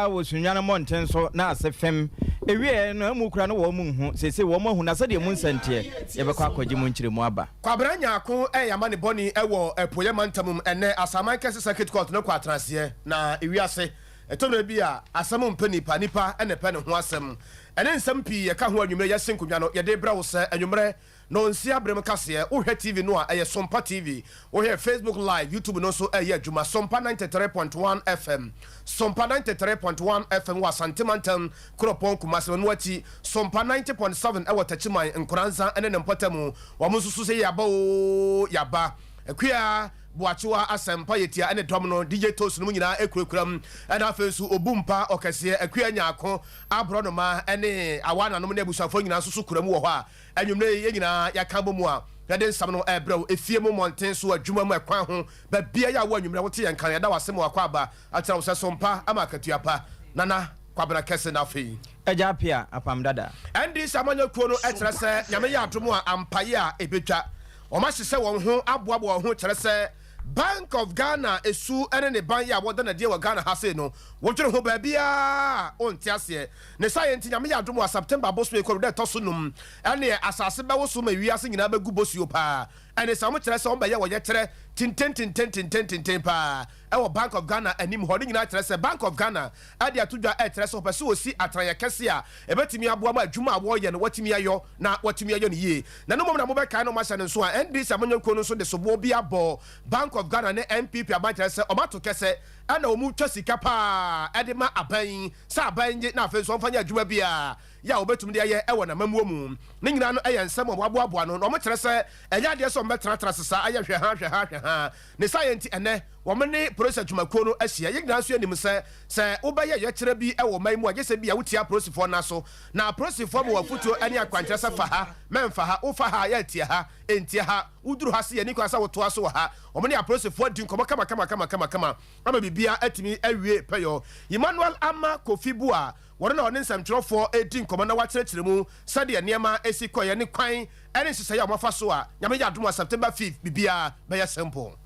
wɔ Sunyani mmɔnten so na ase fem. Ɛwieɛ no, amu koraa na wɔn nhu. Seesei wɔn ahu, na sɛdeɛ emu nsɛm teɛ, yɛbɛkɔ akɔgye mu nkyerɛmu aba. Kwabena Nyarko reyɛ amanebɔne wɔ Apueeɛ Mantam mu ɛnnɛ. Asaman Kɛse Circuit Court no kɔ atenaseɛ. Na ewiase, ɛtɔ mmerɛ bi a, asɛm mpɛ nipa, nipa na ɛpɛ ne ho asɛm. Ɛne nsɛm pii ɛka ho anwummerɛ yi yɛse nkonnwa no yɛde rebrɛ wo sɛ anwummerɛ Nonsia berem kaseɛ, wohwɛ TV no a ɛyɛ Sompa TV, wohwɛ Facebook live, YouTube no nso ɛyɛ adwuma, Sompa 93.1 FM, Sompa 93.1 FM wɔ Asante Mantam, Kuropɔn, Kumasi, ɛno akyi Sompa 90.7 ɛwɔ Takyiman, Nkoranza ne ne mpɔtamu, wɔn nso so sɛ yɛaba oo yɛaba. Akua Boakyewa Asɛmpa Yɛtia ne dɔm no, DJ Toast nom nyinaa ɛkurakura mu, ɛna afei nso Obu Mpa Ɔkɛseɛ, Akua Nyarko, Aborɔnoma ne Awaananom ne abusuafoɔ nyinaa nso so kura mu wɔ hɔ a Anwummere yi, yɛn nyinaa yɛaka abɔ mu a yɛde nsɛm no rebrɛ wo. Efie mu, mmɔnten so, adwuma mu, ɛkwan ho, baabiara a wowɔ anwummere a wote yɛn nka no, yɛda wo ase ma w'akwaaba akyerɛ wo sɛ so mpa ama akatua pa. Nana Kwabena Kɛse na afei. Agya Appiah, Apam Dada. NDC amanyɔkuo no kyerɛ sɛ Nyame yɛ adom a ampaeɛ a ɛbɛtwa. Wɔn ahyehyɛ wɔn ho aboaboa wɔn ho kyerɛ sɛ Bank of Ghana su ne ne ban yɛ a wɔda no adie wɔ Ghana ha sei no wodwene ho baabiara a wonte aseɛ. Ne saa yɛ nti Nyame yɛ adom a September bosome kɔ no da ɛtɔ so num ɛneɛ asase bɛwoso ma wiase nyinaa bɛgu bosuo paa. Ɛne sɛ wɔn kyerɛ sɛ wɔn bɛyɛ wɔyɛkyerɛ tenten tenten tenten tenten paa ɛwɔ Bank of Ghana anim hɔ. Ne nyinaa kyerɛ sɛ Bank of Ghana de ato dwa ɛkyerɛ sɛ wɔpɛ sɛ wɔsi atenaeɛ kɛse a ɛbɛtumi aboa ma adwuma a wɔreyɛ no wɔatumi ayɔ na wɔatumi ayɔ no yie. Na ɛno mmom na mobɛkae na wɔahyɛ no nso a NDC amanyɔkuo no nso de soboɔ bi abɔ Bank of Ghana ne NPP aban kyerɛ sɛ wɔato kɛsɛ ɛna wɔtwa sika paa de ma aban yi sɛ aban nye na afei nso wɔmfa nyɛ adwuma biara yɛ a wɔbɛtumi de ayɛ wɔ n'amammuo mu. Ne nyinaa no yɛ nsɛm a wɔaboaboa ano na wɔkyerɛ sɛ ɛnyɛ adeɛ sɛ wɔbɛtenatena ase saa ayɛ hwɛ-ha hwɛ-ha hwɛ-ha. Ne saa yɛ nti ɛnnɛ wɔn ne polisi adwumakuo no ahyia. Yɛn nyinaa nso yɛnim sɛ sɛ wobɛyɛ yɛkyerɛ bi wɔ ɔman yi mu a gye sɛ bi a wotia apolisifoɔ nna so. Na apolisifoɔ ma wo afotuo ne akwankyerɛ sɛ fa ha, mɛmfa ha, wofa ha a yɛatia ha, ɛntia ha, woduru ha se yɛnni kwan sɛ wotoa so wɔ ha. Wɔn ne apolisifoɔ adi nkɔmmɔ kamakamakama ama biribiara atumi awie pɛyɔ. Emmanuel Ama Kofi Buah, wɔno na ɔne nsɛmtwerɛfoɔ redi nkɔmmɔ na wakyerɛkyerɛ mu sɛdeɛ nneɛma si kɔeɛ ne kwan ne nhyehyɛeɛ a wɔafa so a Nyame yɛ adom a September 5th biribiara bɛyɛ simple.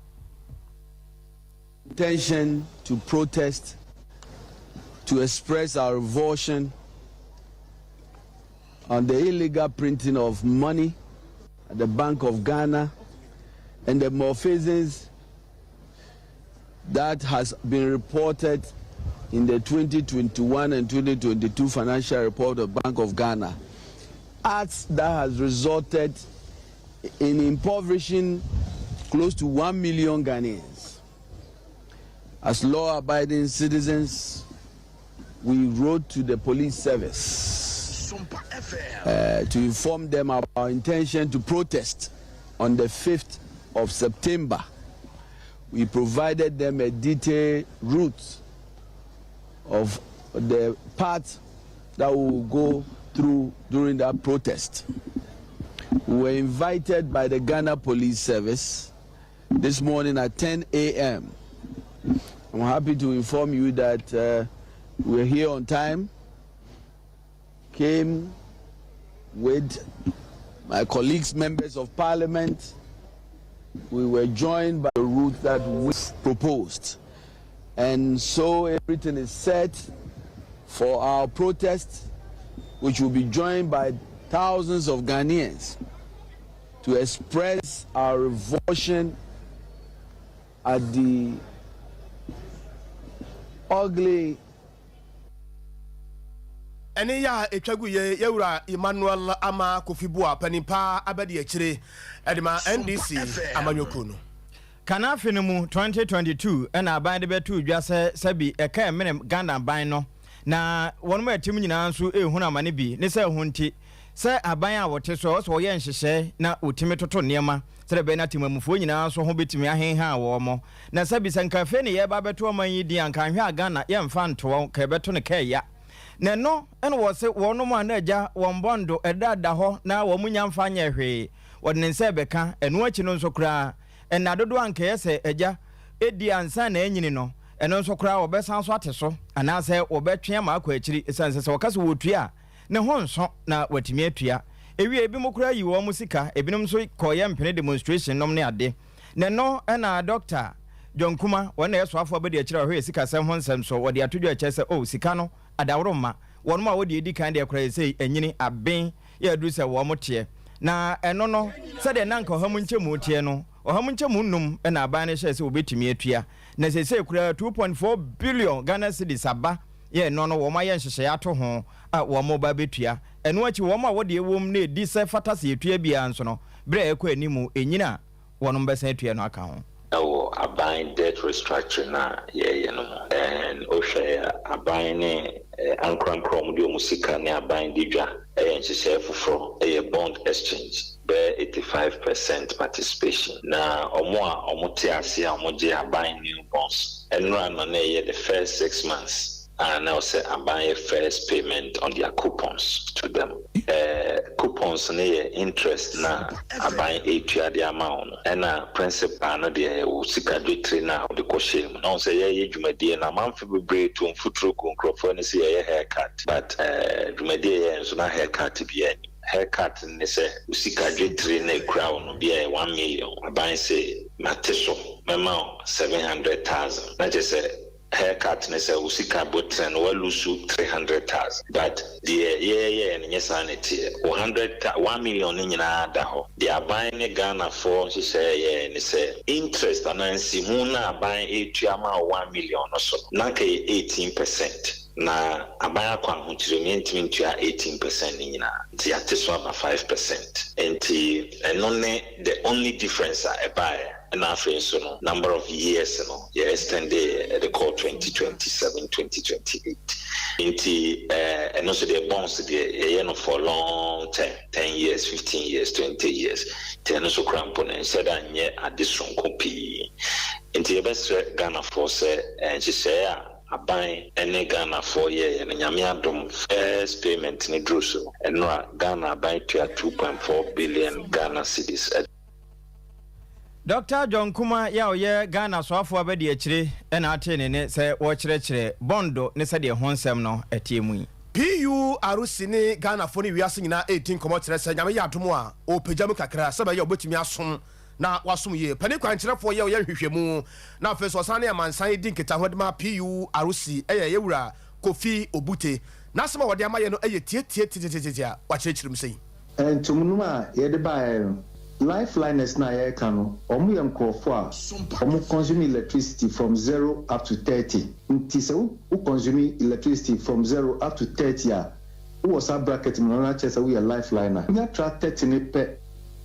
Intention to protest to express our revulsion on the illegal printing of money at the Bank of Ghana and the malfeasance that has been reported in the 2021 and 2022 financial report of Bank of Ghana. Acts that has resulted in impoverishing close to 1 million Ghanaians. As law-abiding citizens, we wrote to the police service to inform them of our intention to protest on the 5th of September. We provided them a detailed route of the path that we will go through during that protest. We were invited by the Ghana Police Service this morning at 10 a.m. I'm happy to inform you that we're here on time, came with my colleagues, members of parliament. We were joined by the route that we proposed. And so everything is set for our protest, which will be joined by thousands of Ghanaians to express our revulsion at the ugly Ɛne yɛ a ɛtwa gu yɛ yɛwura Emmanuel Ama Kofi Buah panin paa abɛdi akyire de ma NDC amanyɔkuo no. Kan afe no mu, 2022, na aban de bɛtoo dwa sɛ sɛbi ɛka ɛmene Ghana ban no na wɔnom a ɛtem nyinaa nso rehunu amane bi ne sɛ ɛho nti sɛ aban a wɔte so ɛwɔ sɛ wɔyɛ nhyehyɛe na wɔtumi toto nneɛma sɛdeɛ ɛbɛyɛ na temammufoɔ nyinaa nso ho bɛtumi ahenhan wɔn na sɛbi sɛ nka afei ne yɛreba abɛto ɔman yi din a nka anhwɛ a Ghana yɛmfa ntoɔ nka yɛbɛto no kɛɛya na ɛno na wɔse wɔnom a na agya wɔn bɔndo ɛda da hɔ na wɔn nya mfa nyɛɛ hwee wɔde ne nsa rebɛka ɛno akyi no nso koraa Nna dodoɔ a anka ɛyɛ sɛ agya di ansa na anyini no, ɛno nso koraa wɔbɛsan so ate so anaasɛ wɔbɛtwe ama akɔ akyiri ɛsiane sɛ sɛ wɔka sɛ wɔretua a, ne ho nsõ na wɔatumi atua. Ewie, ebinom koraa yi wɔn sika, ebinom nso kɔyɛ mpene demonstration nom ne ade. Na ɛno na Dɔkta. John Kuma, wɔn na ɛyɛ soafoɔ abɛdi akyire a ɔhwɛ yɛ sikasɛm ho nsɛm so, wɔde ato dwa kyerɛ sɛ oh sika no adaworo mma wɔnom a wɔde edi kan deɛ koraa sɛ anyini aben yɛ aduru sɛ wɔn teɛ. Na ɛno no, sɛdeɛ na nka 100% teɛ no, 5% na aban no hyɛ sɛ wɔbɛtumi atua. Na seesei koraa 2.4 billion Ghana cedis aba yɛ ɛno no wɔn ayɛ nhyehyɛeɛ ato ho a wɔn ba bɛtua. Ɛno akyi, wɔn a wɔde ɛwom na ɛdi sɛ fata sɛ yɛtua biara nso no, berɛ a ɛkɔ anim ɛnyina a wɔn bɛsan atua no aka ho. Ɛwɔ aban debt restructuring no a yɛyɛ no mu, and wohwɛ aban ne ankorankora a wɔde wɔn sika ne aban di dwa, ɛyɛ nhyehyɛeɛ foforɔ, ɛyɛ bond exchange, bɛyɛ 85% participation. Na ɔmo a ɔmo te ase a ɔmo gye aban new bonds, ɛnora no na ɛyɛ the first 6 months a na ɔsɛ aban yɛ first payment on their coupons to them. Coupons no yɛ interest na aban etua de ama wɔn no, ɛna principal no deɛ, ɛwɔ sika dwetire na wɔde kɔhyɛ mu. Na wɔn sɛ yɛyɛ dwumadie na amanfo bebree to mfuturo gu nkurɔfoɔ no sɛ yɛyɛ haircut, but dwumadie yɛ nso na haircut bi anim. Haircut ne sɛ sika dwetire na ekura wɔn no bi a yɛ 1 million, aban sɛ mate so mɛma wo 700,000, na kyerɛ sɛ haircut ne sɛ wo sika bɔtena no walusu 300,000. But deɛ yɛyɛ no nyɛ saa ne teɛ. Wo hundred 1 million no nyinaa da hɔ. Deɛ aban ne Ghanafoɔ nhyehyɛeɛ yɛ ne sɛ interest anaa nsiho na aban etua ma wo 1 million no so no, na nka yɛ 18%, na aban akɔ ahokyere mu, yɛntumi ntua 18% ne nyinaa, nti yɛate so aba 5%. Nti ɛno ne the only difference a ɛbaeɛ. Ɛna afei nso no, number of years no yɛ extend ɛde kɔ 2027, 2028. Nti ɛno nso deɛ, bonds deɛ yɛyɛ no for long term, 10 years, 15 years, 20 years, nti ɛno nso kora mpo no nhyɛ da nyɛ ade soronko pii. Nti yɛbɛsrɛ Ghanafoɔ sɛ nhyehyɛeɛ a aban ne Ghanafoɔ yɛyɛ no, Nyame adom, first payment ne duru so ɛno a, Ghana aban tua 2.4 billion Ghana cedis. Dr John Kuma yɛ a ɔyɛ Ghana soafoɔ abɛdi akyire ɛna ate ne ne sɛ wɔkyerɛkyerɛ bond ne sɛdeɛ ho nsɛm no ɛteɛ mu yi. PURC ne Ghanafoɔ ne wiase nyinaa ɛredi nkɔmmɔ kyerɛ sɛ Nyame yɛ adom a, ɔpagya mu kakra sɛ bɛyɛ wobɛtumi asom na wasom yie. Pani kwankyerɛfoɔ yɛ ɔyɛ nhwehwɛmu na afei so ɔsan ne amansan di nkitaho de ma PURC, ɛyɛ yɛwura Kofi Obute. N'asɛm a wɔde ama yɛ no ɛyɛ tietie a wakyerɛkyerɛ mu sɛyi. Ntomnum a yɛde baeɛ no, lifeliners na yɛreka no, ɔmo yɛ nkurɔfoɔ a ɔmo consume electricity from 0 up to 30. Nti sɛ wo consume electricity from 0 up to 30 a, wowɔ saa bracket mu no, na kyerɛ sɛ woyɛ lifeliner. Wonya tra 30 ne pɛ,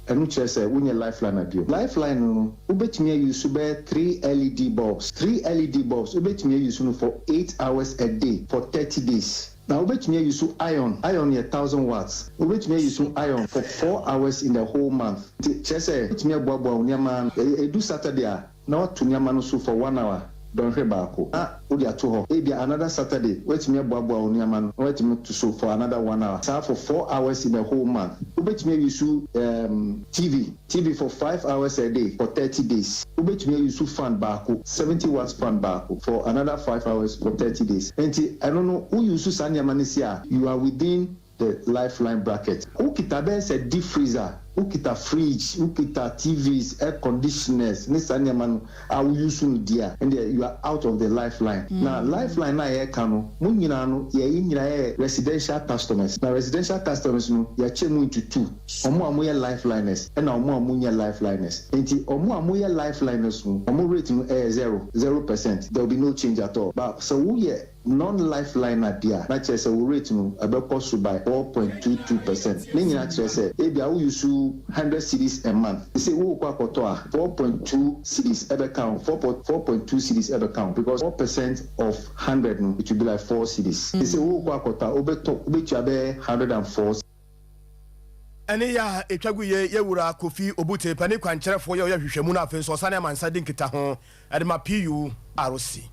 ɛno kyerɛ sɛ wonyɛ lifeliner bio. Lifeline no, wobɛtumi ayi so bɛyɛ three LED bulbs. Three LED bulbs, wobɛtumi ayi so no for 8 hours a day for 30 days. Na wobɛtumi ayi so iron. Iron yɛ 1,000 watts. Wobɛtumi ayi so iron for 4 hours in the whole month. Nti kyerɛ sɛ wobɛtumi aboaboa wo nneɛma no, edu Saturday a, na wato nneɛma no so for one hour, dɔnhwɛ baako, na wode ato hɔ. Ebia another Saturday, woatumi aboaboa wo nneɛma no na woatumi to so for another one hour, saa for 4 hours in the whole month. Wobɛtumi ayi so TV for 5 hours a day for 30 days. Wobɛtumi ayi so fan baako, 70 watts fan baako, for another 5 hours for 30 days. Nti ɛno no, woyi so saa nneɛma no si a, you are within the lifeline bracket. Wokita bɛyɛ sɛ deep freezer, wokita fridge, wokita TVs, air conditioners ne saa nneɛma no a woyi so no di a, ɛndeɛ you are out of the lifeline. Na lifeline na yɛreka no, mo nyinaa no, yɛyi nyinaa yɛ residential customers. Na residential customers no, yɛakyɛ mu into two: ɔmo a moyɛ lifeliners ɛna ɔmo a monyɛ lifeliners. Nti ɔmo a moyɛ lifeliners no, ɔmo rate no ɛyɛ 0.0%. There will be no change at all. But sɛ woyɛ non-lifeline adeɛ a, na kyerɛ sɛ wo rate no ɛbɛkɔ so by 4.22%. Ne nyinaa kyerɛ sɛ ebi a woyi so 100 cedis a month, sɛ wowokɔ akɔtɔ a, 4.2 cedis ɛbɛka ho, 4.2 cedis ɛbɛka ho, because 4% of 100 no, it will be like 4 cedis. Sɛ wowokɔ akɔtɔ a, wobɛtɔ, wobɛtua bɛyɛ 104. Ɛne yɛ a ɛtwa gu yɛ yɛwura Kofi Obute, pani kwankyerɛfoɔ yɛ ɔyɛ hwehwɛmu no, afei nso ɔsane amansa di nkita ho ɛde ma PURC.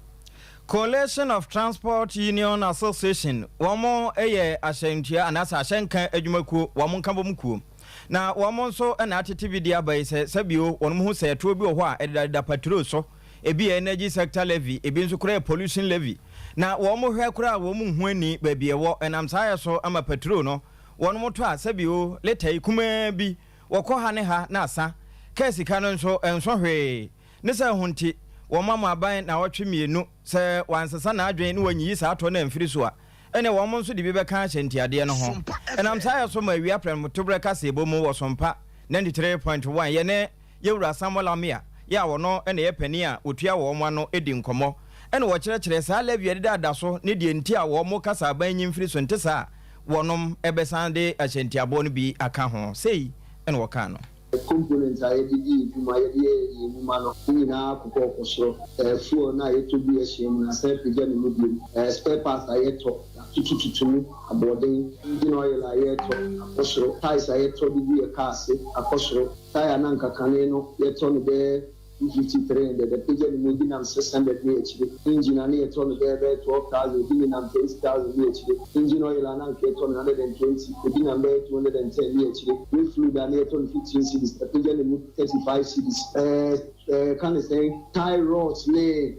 Coalition of Transport Union Association, wɔn yɛ ahyɛntua anaasɛ ahyɛnka adwumakuo, wɔn nka bɔ mu kuo, na wɔn nso na atete bi di aba yi sɛ sɛbio wɔn ho sɛ ɛtoɔ bi wɔ hɔ a ɛdedadeda patrol so. Ebi yɛ energy sector levy, ebi nso koraa yɛ pollution levy, na wɔn hwɛ koraa wɔn ho ani baabi ɛwɔ. Ɛnam saa yɛ so ama patrol no wɔn to a, sɛbio lita yi kumaa bi wɔkɔ ha ne ha na asa kaa sika no nso nso hwee ne sɛ ho. Nti Wɔn ama aban nnawɔtwe 2 sɛ wansesa n'adwene na wanyiyi saa toɔ no amfiri so a, ɛnneɛ wɔn nso de bi bɛka ahyɛntiadeɛ no ho. Ɛnam saa yɛ so ma awia prɛmtoberɛ kaseɛbɔ mu wɔ Sompa 93.1 yɛne Yɛwura Samuel Amea yɛ a ɔno na ɛyɛ panin a ɔtua wɔn ano di nkɔmmɔ ɛna ɔkyerɛkyerɛ saa levy a ɛdeda da so ne deɛ nti a wɔn kasa aban nyi mfiri so nte saa a wɔnom bɛsan de ahyɛntiaboɔ no bi aka ho. Sei na ɔkaa no. Components a yɛde di yɛn dwuma, yɛde yɛ yɛn nnwuma no, ne nyinaa kokɔ kɔ soro. Fuel no a yɛtɔ gu yɛn hyɛn mu no, asan apagya ne mu bio. Spare parts a yɛtɔ, yɛatotototo mu aboɔden. Engine oil a yɛtɔ, akɔ soro. Tyres a yɛtɔ de gu yɛn car ase, akɔ soro. Tyre na anka kane no yɛtɔ no bɛyɛ 250, 300, apagya ne mu, ebi nam 600 ne akyire. Engine a ne yɛtɔ no bɛyɛ 12,000, ebi nenam 20,000 ne akyire. Engine oil a na anka yɛtɔ no 120, ebi nam bɛyɛ 210 ne akyire. Brake fluid a ne yɛtɔ no 15 cedis, apagya ne mu 35 cedis. ɛɛ ɛɛ ka ne sɛn, tie rods ne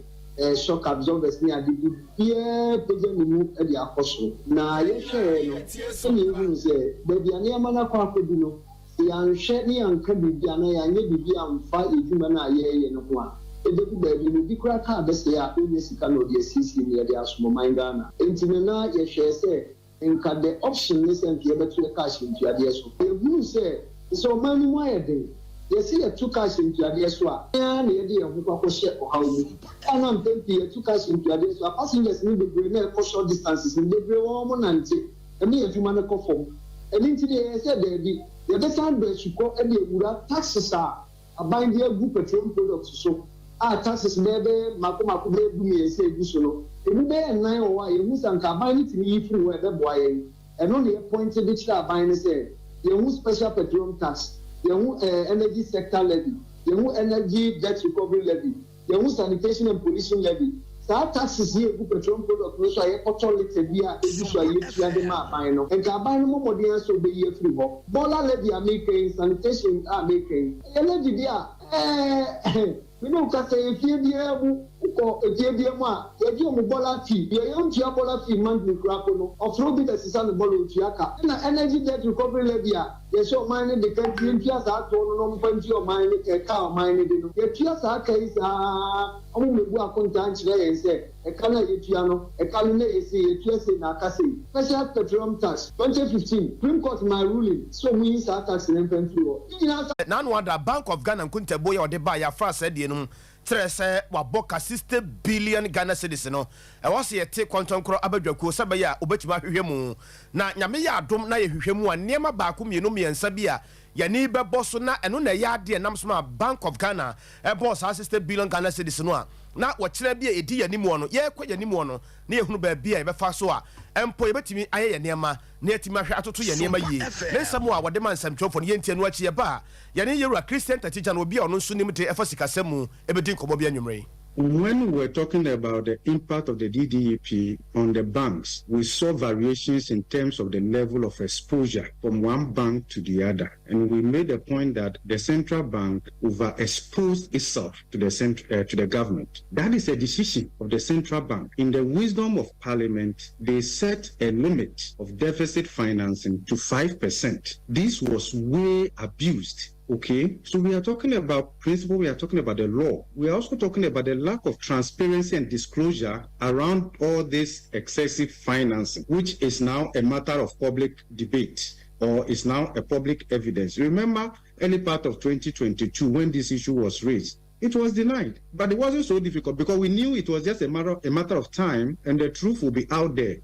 shock absorbers ne ade biribiara pagya ne mu de akɔ soro. Na yɛhwɛɛ no, ɛna ehunu sɛ baabi a nneɛma no akɔ akɔdu no, sɛ yɛanhwɛ ne yɛanka biribi anaa yɛanyɛ biribi amfa yɛdwuma no a yɛreyɛ no ho a, ɛbɛdu baabi no, obi koraa kaa bɛsɛe a, ɔnya sika na ɔde asiesie ne yɛde asom ɔman Ghana. Nti no na yɛhwɛɛ sɛ nka the option ne sɛ nka yɛbɛto yɛ kaa hyɛntuadeɛ so. Yɛhunu sɛ ɔman no mu ayɛ den, yɛsɛ yɛto kaa hyɛntuadeɛ so a, yɛn na yɛde yɛn ho kɔ akɔhyɛ ɔhaw mu. Ɛna mpɛn pii yɛto kaa hyɛntuadeɛ so a, passengers no bebree na ɛkɔ short distances no bebree, wɔn mo nante, ɛne adwuma no kɔ fam. Ɛne nti deɛ yɛyɛ sɛ daabi, yɛbɛsan bɔ asukɔ de awura taxes a aban de agu petroleum products so a, taxes bɛyɛ mako mako bɛyɛ 13 egu so no, emu bɛyɛ nnan wɔ hɔ a yɛhu sɛ nka aban no tumi yi firi hɔ, ɛbɛboa yɛn. Ɛno na yɛ point de kyerɛ aban no sɛ yɛhu special petroleum tax, yɛhu energy sector levy, yɛhu energy debt recovery levy, yɛhu sanitation and pollution levy. Saa taxes yi egu petroleum product no so a yɛkɔtɔ litre bi a egu so a yɛtua de ma aban no, nka aban no mmɔmɔden nso bɛyi afiri hɔ. Bɔɔla levy a meka yi, sanitation a meka yi, ɛyɛ levy bi a mene wo kasa, efie biara mu, wokɔ efie biara mu a, yɛgye ɔmo bɔɔla fee. Deɛ yɛntua bɔɔla fee monthly koraa po no, ɔforo bi bɛsesa ne bɔɔla, otua ka. Ɛna energy debt recovery levy a yɛhyɛ ɔman no de ka nti yɛntua saa toɔ no na ɔmfa ntua ɔman no ɛka ɔman no de no, yɛtua saa ka yi saa, ɔmo mmebu akonta nkyerɛ yɛn sɛ ɛka no a yɛtua no, ɛka no na yɛsi yɛtua sei na aka sei. Special petroleum tax, 2015 Supreme Court maa ruling sɛ ɔmo yi saa tax ne mfa mfiri hɔ ne nyinaa. N'ano ada Bank of Ghana nkontabuo yɛ ɔde ba yɛafra saa deɛ no mu kyerɛ sɛ wabɔ ka 60 billion Ghana cedis no. Ɛwɔ sɛ yɛte kɔntɔnkorɔ abadwakuo sɛ bɛyɛ a wobɛtumi ahwehwɛ mu, na Nyame yɛ adom na yɛhwehwɛ mu a, nneɛma baako, mmienu, mmiɛnsa bi a yɛne bɛbɔ so na ɛno na ɛyɛ adeɛ nam so ma Bank of Ghana ɛbɔɔ saa 60 billion Ghana cedis no a, na wɔkyerɛ bi a ɛdi yɛn anim no, yɛrekɔ yɛn anim no na yɛhunu baabi a yɛbɛfa so a ɛmpo yɛbɛtumi ayɛ yɛn nneɛma na yɛtumi ahwɛ atoto yɛn nneɛma yie. Ne nsɛm a wɔde ma nsɛmtwerɛfoɔ no, yɛntie no akyi yɛba a, yɛne yɛwura Christian Tatigya no, obi a ɔno nso nim de ɛfa sikasɛm mu, ɛbɛdi nkɔmmɔ bi anwummerɛ yi. When we were talking about the impact of the DDEP on the banks, we saw variations in terms of the level of exposure from one bank to the other. And we made the point that the central bank overexposed itself to the government. That is a decision of the central bank. In the wisdom of parliament, they set a limit of deficit financing to 5%. This was way abused. Okay, so we are talking about principle, we are talking about the law. We are also talking about the lack of transparency and disclosure around all this excessive financing, which is now a matter of public debate or is now a public evidence. Remember, early part of 2022, when this issue was raised, it was denied. But it wasn't so difficult because we knew it was just a matter of time and the truth will be out there,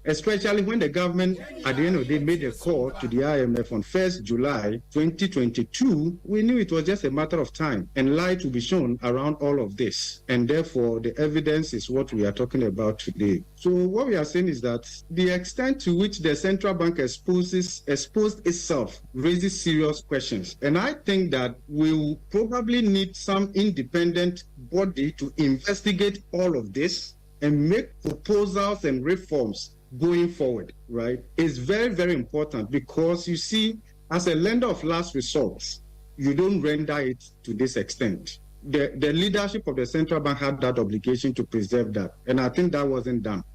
especially when the government at the end of the day made a call to the IMF on 1st July 2022. We knew it was just a matter of time and light will be shown around all of this. And therefore, the evidence is what we are talking about today. So what we are saying is that the extent to which the central bank exposed itself raises serious questions. And I think that we will probably need some independent body to investigate all of this and make proposals and reforms going forward, right? It's very, very important because, you see, as a lender of last resort, you don't render it to this extent. The leadership of the central bank had that obligation to preserve that. And I think that wasn't done.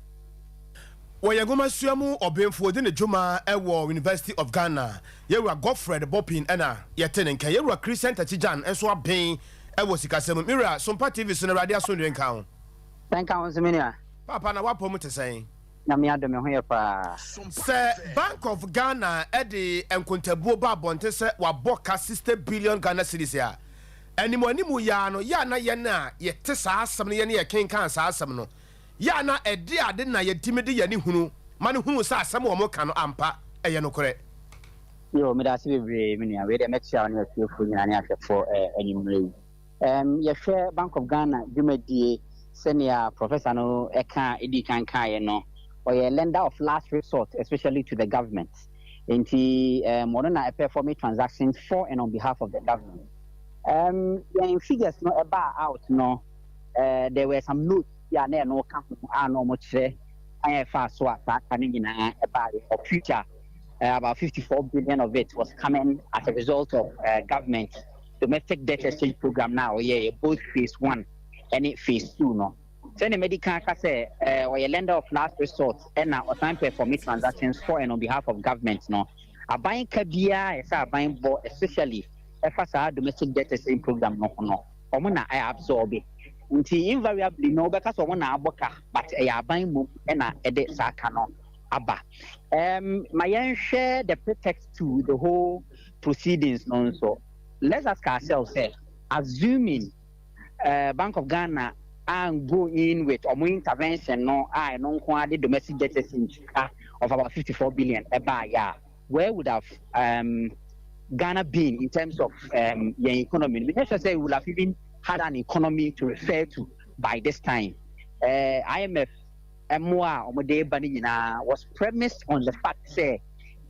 Wɔyɛ nwomasua mu ɔbɛnfoɔ de ne dwuma ɛwɔ University of Ghana, yɛwura Godfred Bopin, ɛna yɛte ne nka. Yɛwura Christian Takyijan nso aben. wɔ sikasɛm mu. Me wura, Sompa TV so no Awurade asomdwoe nka wo. Nka wo nso me nua. Paapa na w'apɔ mu te sɛn? Nyame adom me ho yɛ paa. Sɛ Bank of Ghana de nkontabuo ba abɔnten sɛ wabɔ ka 60 billion Ghana cedis a, animuanimu yi ara no, yɛ a na yɛn a yɛte saa asɛm no, yɛn a yɛkenkan saa asɛm no, yɛ a na ɛde ade na yɛtumi de yɛn ani hunu ma no hunu sɛ asɛm a wɔka no ampa ɛyɛ nokorɛ. Yoo, meda ase bebree me nua. Wei deɛ mɛkyea wo ne atiefoɔ nyinaa ne ahwɛfoɔ eh, anwummerɛ yi. Um, yɛhwɛ Bank of Ghana dwumadie sɛnea professor no ɛka ɛdii kan kaeɛ no, ɔyɛ lender of last resort especially to the government. Nti um, ɔno na ɛperform transactions for and on behalf of the government. Um, yɛn figures no ɛbaa out no, uh, there were some notes bi a na ɛno ka ho a na wɔkyerɛ kwan a ɛfaa so a saa ka no nyinaa ɛbaeɛ of future uh, about 54 billion of it was coming as a result of uh, government domestic debt exchange program na ɔyɛɛ both phase one ɛne phase two no. Sɛnea madi kan aka sɛ uh, ɔyɛ lender of last resort ɛna ɔsan perform transactions for and on behalf of government no, aban ka biara ɛsɛ aban bɔ, especially ɛfa saa domestic debt exchange program no ho no, ɔmo na ɛ absorb. Nti invariably no, wobɛka sɛ ɔmo na abɔ ka, but ɛyɛ aban mmom ɛna ɛde saa ka no aba. Ma yɛnhwɛ the pretext to the whole proceedings no nso. Let's ask ourselves sɛ, assuming Bank of Ghana and go in with ɔmo intervention no a ɛno nko ara de domestic debt exchange ka of about 54 billion ɛbaayɛ a, where would have Ghana been in terms of yɛn economy no? Menyɛ sure sɛ we would have even had an economy to refer to by this time. IMF mmoa a wɔde ba no nyinaa was premised on the fact sɛ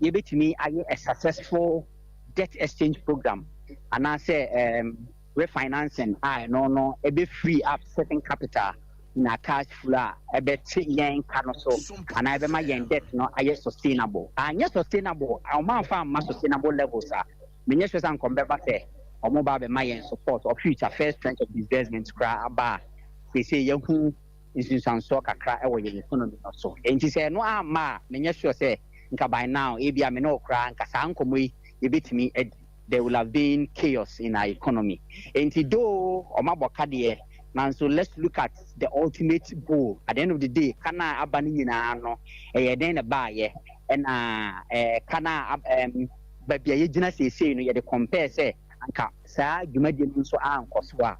yɛbɛtumi ayɛ a successful debt exchange program anaasɛ refinancing a ɛno no ɛbɛ free up certain capital na cash flow a ɛbɛte yɛn ka no so anaa ɛbɛma yɛn debt no ayɛ sustainable. Anyɛ sustainable, ɔmo amfa amma sustainable levels a, menyɛ sure sɛ anka ɔmo bɛba sɛ ɔmo ba abɛma yɛn support or future first tranche of disbursement koraa aba a seesei yɛhu nsunsuansoɔ kakra wɔ yɛn economy no so. Enti sɛ ɛno amma a, menyɛ sure sɛ nka by now ebia me ne wo koraa nka saa nkɔmmɔ yi yɛbɛtumi adi. There will have been chaos in our economy. Enti though ɔmo abɔ ka deɛ, nanso let's look at the ultimate goal. At the end of the day, ka no a aba no nyinaa no, ɛyɛ dɛn na ɛbaayɛ? Ɛna ka no a baabi a yɛgyina seesei no, yɛde compare sɛ anka saa dwumadie no nso ankɔ so a,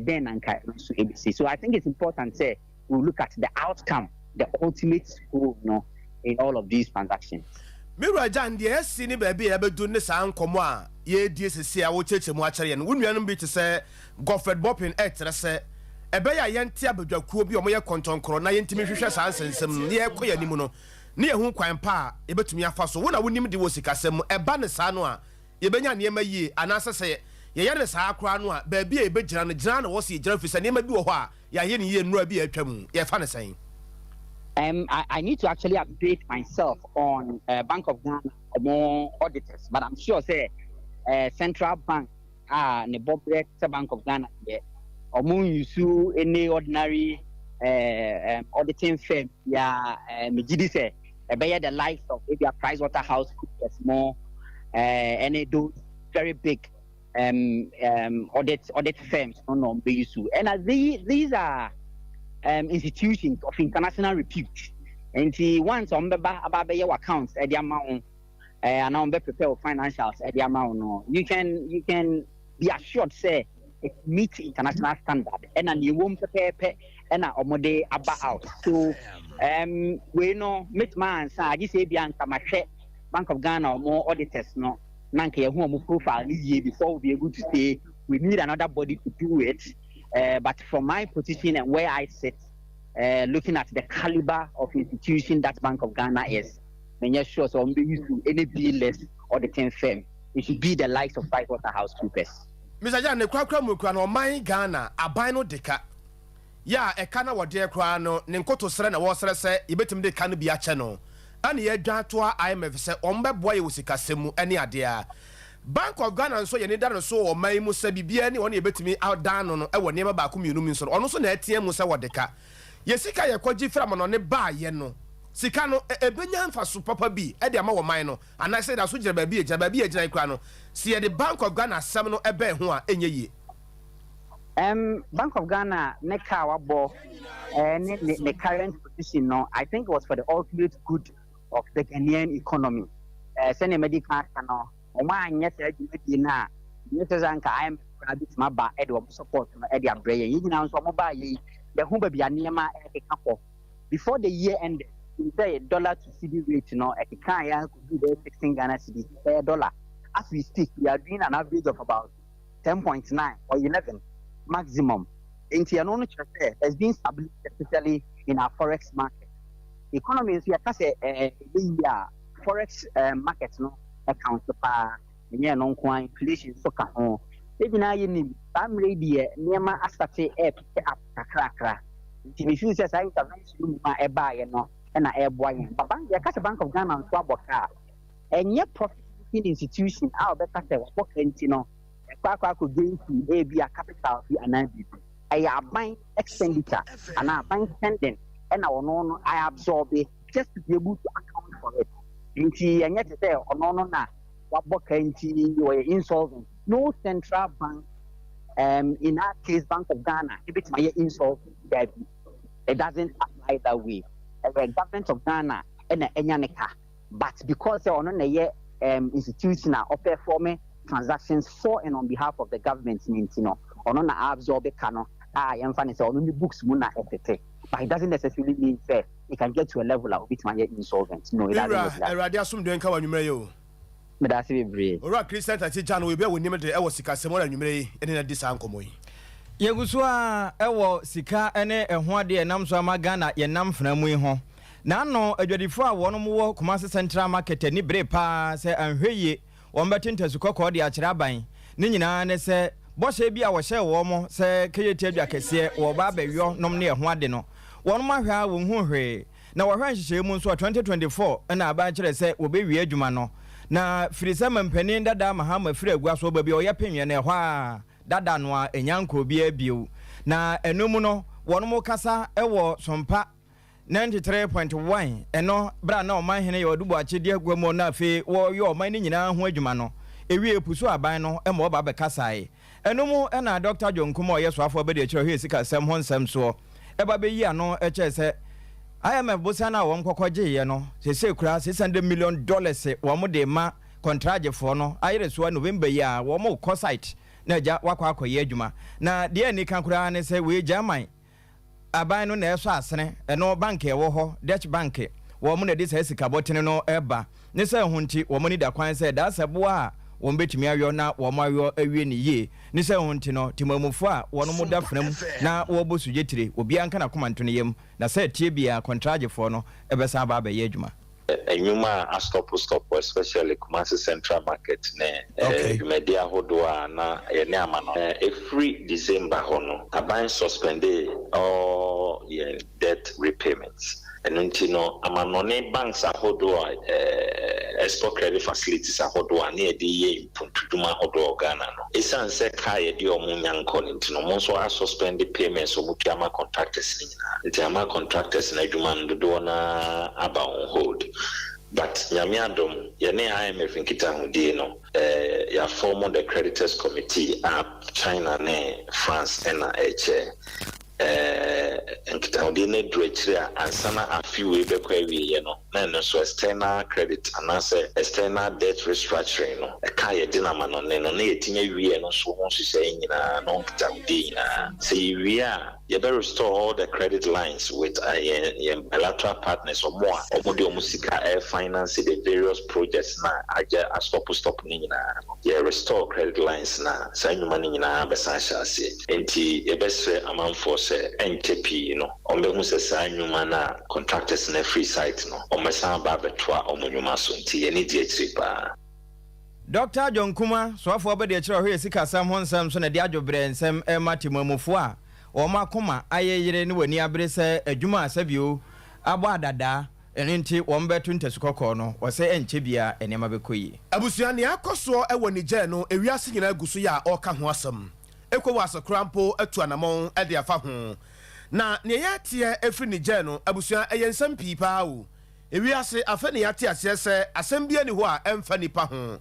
dɛn na nka ɛno nso ɛbɛsi? So I think it's important sɛ we look at the outcome, the ultimate goal no in all of these transactions. Me wura Jan, deɛ asi ne baabi a yɛabɛdu ne saa nkɔmmɔ a yɛredie seesei a worekyerɛkyerɛ mu akyerɛ yɛn no, wo nuanom bi te sɛ Godfred Bopin rekyerɛ sɛ ɛbɛyɛ a yɛnte abadwakuo bi a wɔyɛ kɔntɔnkorɔ na yɛntumi nhwehwɛ saa nsɛnsɛm no na yɛrekɔ yɛn anim no na yɛhu kwan pa a yɛbɛtumi afa so. Wo na wonim de wɔ sikasɛm mu, ɛba no saa no a yɛbɛnya nneɛma yie anaasɛ sɛ yɛyɛ no saa koraa no a baabi a yɛbɛgyina no gyina na ɛwɔ sɛ yɛgyina, ɛfiri sɛ nneɛma bi wɔ hɔ a yɛayɛ no yie nnora bi a atwa mu, yɛfa no sɛn? I need to actually update myself on Bank of Ghana ɔmo auditors, but I'm sure sɛ Central Bank a ne bɔberɛ sɛ Bank of Ghana deɛ, ɔmo use any ordinary auditing firm biara. Megye di sɛ ɛbɛyɛ the likes of ebia Price Waterhouse Coopers mo ɛne those very big audit firms no na ɔmo bɛyi so. And these are institutions of international repute. Nti once ɔmo bɛba aba abɛyɛ wɔ accounts ɛde ama wo anaa ɔmo bɛ prepare wo financials ɛde ama wo no, you can be assured sɛ it meet international standard ɛna nea ɛwɔ mu pɛpɛɛpɛ ɛna ɔmo de aba out. So wei no mɛtuma ansa agye sɛ ebia nka mahwɛ Bank of Ghana ɔmo auditors no na nka yɛhu ɔmo profile ne yie before we be able to say we need another body to do it. But from my position and where I sit, looking at the caliber of institution that Bank of Ghana is, menyɛ sure sɛ ɔmo bɛ use any B-list auditing firm. It should be the likes of PricewaterhouseCoopers. Mr. Jan, ne korakora mu kura no, ɔman Ghana aban no de ka yɛ a ɛka na wɔdeɛ koraa no ne nkotosrɛ na wɔresrɛ sɛ yɛbɛtumi de ka no bi akyɛ no, ɛne yɛadwa atoa IMF sɛ wɔn bɛboa yɛ wɔ sikasɛm mu ne adeɛ a Bank of Ghana nso yɛne da no so wɔ ɔman yi mu sɛ biribiara ne wɔn yɛbɛtumi adan no wɔ nneɛma baako mmienu mu nso no, ɔno nso na ɛteɛ mu sɛ wɔde ka yɛ sika yɛkɔgye firi amanɔne baayɛ no, sika no ɛbɛnya mfaso papa bi ɛde ama wɔ man no anaasɛ da so gyina baabi a gyina baabi a gyina koraa no, sɛ yɛde Bank of Ghana asɛm no ɛbɛn ho a, ɛnyɛ yie. Bank of Ghana ne ka a wabɔ ne ne current position no, I think it was for the ultimate good of the Ghanaian economy. Sɛnea madi kan aka no, wɔn anyɛ saa dwumadie no a, nyɛ sɛ sɛ anka IMF koraa bɛtumi aba de wɔn support no de abrɛ yɛn. Yɛn nyinaa nso wɔn baa yei, yɛho baabi a nneɛma ɛkeka kɔ. Before the year ended, sɛ dollar to cedi rate no ɛkeka yɛ akɔdu bɛyɛ 16 Ghana cedis per dollar. As we speak, we are doing an average of about 10.9 or 11 maximum. Nti ɛno no kyerɛ sɛ there's been stability, especially in our forex market. Economy nso, yɛka sɛ ɛbɛyi a, forex market no ɛka nso paa. Ɛnyɛ ɛno nko ara, inflation nso ka ho. Yɛn nyinaa yɛnim saa mmerɛ yi deɛ, nneɛma astart ɛrepick up kakrakra, nti me feel sɛ saa intervention no mu a ɛbaeɛ no ɛna ɛreboa yɛn. Ba bank, yɛka sɛ Bank of Ghana nso abɔ ka a, ɛnyɛ profit making institution a ɔbɛka sɛ wabɔ ka nti no ɛkɔ akɔ gain fi ebi a capital bi anaa biribi. Ɛyɛ aban expenditure anaa aban spending ɛna ɔno no I absorb just to be able to account for it. Nti ɛnyɛ te sɛ ɔno no na wabɔ ka nti wɔyɛ insolvent. No central bank, in our case Bank of Ghana, ebitumi ayɛ insolvent, daabi. It doesn't apply that way. Ɛyɛ government of Ghana ɛna ɛnya ne ka, but because sɛ ɔno na ɛyɛ institution a ɔperform transactions for and on behalf of the government ne nti no, ɔno na absorb ka no a yɛmfa ne sɛ ɔno ne books mu na ɛtete, but it doesn't necessarily mean sɛ it can get to a level a obitumi ayɛ insolvent. No, it doesn't work that. Awurade asomdwe nka wɔ anwummerɛ yi o. Meda ase bebree. Owura Christian Tati Gyan wɔ ebi a wɔnim de ɛwɔ sikasɛm wɔ anwummerɛ yi ɛne na di saa nkɔmmɔ yi. Yɛgu so a ɛwɔ sika ne ɛho adeɛ ɛnam so ama Ghana yɛnam fena mu yi ho. N'ano adwadifoɔ a wɔnom wɔ Kumasi Central Market ani bere paa sɛ anhwɛ yie wɔn bɛte ntasu kɔkɔɔ de akyerɛ aban. Ne nyinaa ne sɛ bɔhyɛ bi a wɔhyɛɛ wɔn sɛ Kejetia dwa kɛseɛ wɔreba abɛyɔ nom ne ɛho ade no, wɔnom ahwɛ a wɔnhuu hwee. Na wɔhwɛ nhyehyɛeɛ mu nso a, 2024 na aban kyerɛ sɛ wɔbɛwie adwuma no. Na firi sɛ mampanin dada Mahama firi agua so baabi a ɔyɛ penweɛ no, ɛhɔ ara dada no a ɛnya nkɔɔ biara bio. Na ɛno mu no wɔnom kasa wɔ Sompa 93.1 ɛno berɛ a na ɔmanhene yɛ Ɔdu Boakye di agua mu na afei wɔreyɛ ɔman no nyinaa ho adwuma no, ɛwiee pusu aban no ma ɔba bɛkasae. Ɛno mu na Dɔkta John Nkrumah a ɔyɛ soafoɔ abadiakyire a ɔhwɛ sikasɛm ho nsɛm soɔ ba bɛyii ano kyerɛɛ sɛ IMF bosea no a wɔn kɔkɔ gyeeɛ no seesei koraa $600 million wɔn de rema kɔntragyefoɔ no ayere soɔ November yi a wɔn rekɔ site na agya wakɔ akɔyɛ adwuma. Na deɛ anika koraa ne sɛ wei German Aban no na ɛsɔ asene, ɛno bank a ɛwɔ hɔ, Dutch bank, wɔn na ɛde saa sika bɔtene no ba. Ne sɛ ho nti wɔn ani da kwan sɛ daasɛ boa a wɔn bɛtumi ayɔ na wɔn ayɔ awie no yie. Ne sɛ ho nti no, temamufoɔ a wɔn da fena mu na wɔrebɔ sugyetire, obiara nka n'akoma nto ne yam, na sɛ ɛteɛ biara kɔntragyefoɔ no bɛsan aba abɛyɛ adwuma. Nnwuma a astɔpo stɔpo, especially Kumasi Central Market ne dwumadi ahodoɔ a na yɛne amano. Ɛfiri December hɔ no, aban suspendee all yɛn debt repayments. Ɛno nti no, amanɔne banks ahodoɔ a export credit facilities ahodoɔ a na yɛde yɛ mpuntudwuma ahodoɔ wɔ Ghana no, ɛsiane sɛ ka a yɛde wɔn nya nkɔ no nti no, wɔn nso asuspend payments a wɔtua ma contractors no nyinaa. Nti ama contractors no adwuma no dodoɔ no ara aba on hold. But Nyame adom, yɛne IMF nkitahodie no, yɛaform the creditors committee a China ne France na ɛrekyɛ. Nkitahodie no aduru akyire a ansa na afe wei bɛkɔ awieeɛ no, na ɛno nso external credit anaasɛ external debt restructuring no, ɛka a yɛde no amanɔne no, na yɛatumi awie ɛno nso ho nhyehyɛeɛ nyinaa ne ho nkitahodie nyinaa. Sɛ yɛwie a, yɛbɛ restore all the credit lines with yɛn bilateral partners, ɔmo a ɔmo de ɔmo sika ɛrefinance the various projects na agya astop stop no nyinaa no, yɛ restore credit lines na saa nnwuma no nyinaa bɛsan ahyɛ aseɛ. Nti yɛbɛsrɛ amanfoɔ sɛ ɛnkyɛ pii no, ɔmo bɛhu sɛ saa nnwuma no a contractors no afiri site no, ɔmo bɛsan aba abɛtoa ɔmo nnwuma so. Nti yɛn ani gye akyire paa. Dr. John Kuma, soafoɔ abadiakyire a ɔhwɛ sikasɛm ho nsɛm so na ɛde adwobrɛ nsɛm ɛma temamufoɔ a wɔn akoma ayɛ yere ne wɔn ani abere sɛ adwuma a sɛbio abɔ adadaa, ɛno nti wɔn bɛto ntasu kɔkɔɔ no, wɔsɛ ɛnkyɛ biara nneɛma bɛkɔ yie. Abusua, nea ɛkɔ soɔ wɔ Niger no, ewiase nyinaa gu so yɛ a ɔreka ho asɛm. ECOWAS koraa mpo atu anamɔn de afa ho. Na nea yɛteɛ ɛfiri Niger no, abusua, ɛyɛ nsɛm pii paa o. Ewiase, afei na yɛate aseɛ sɛ asɛm biara nni hɔ a ɛmfa nnipa ho.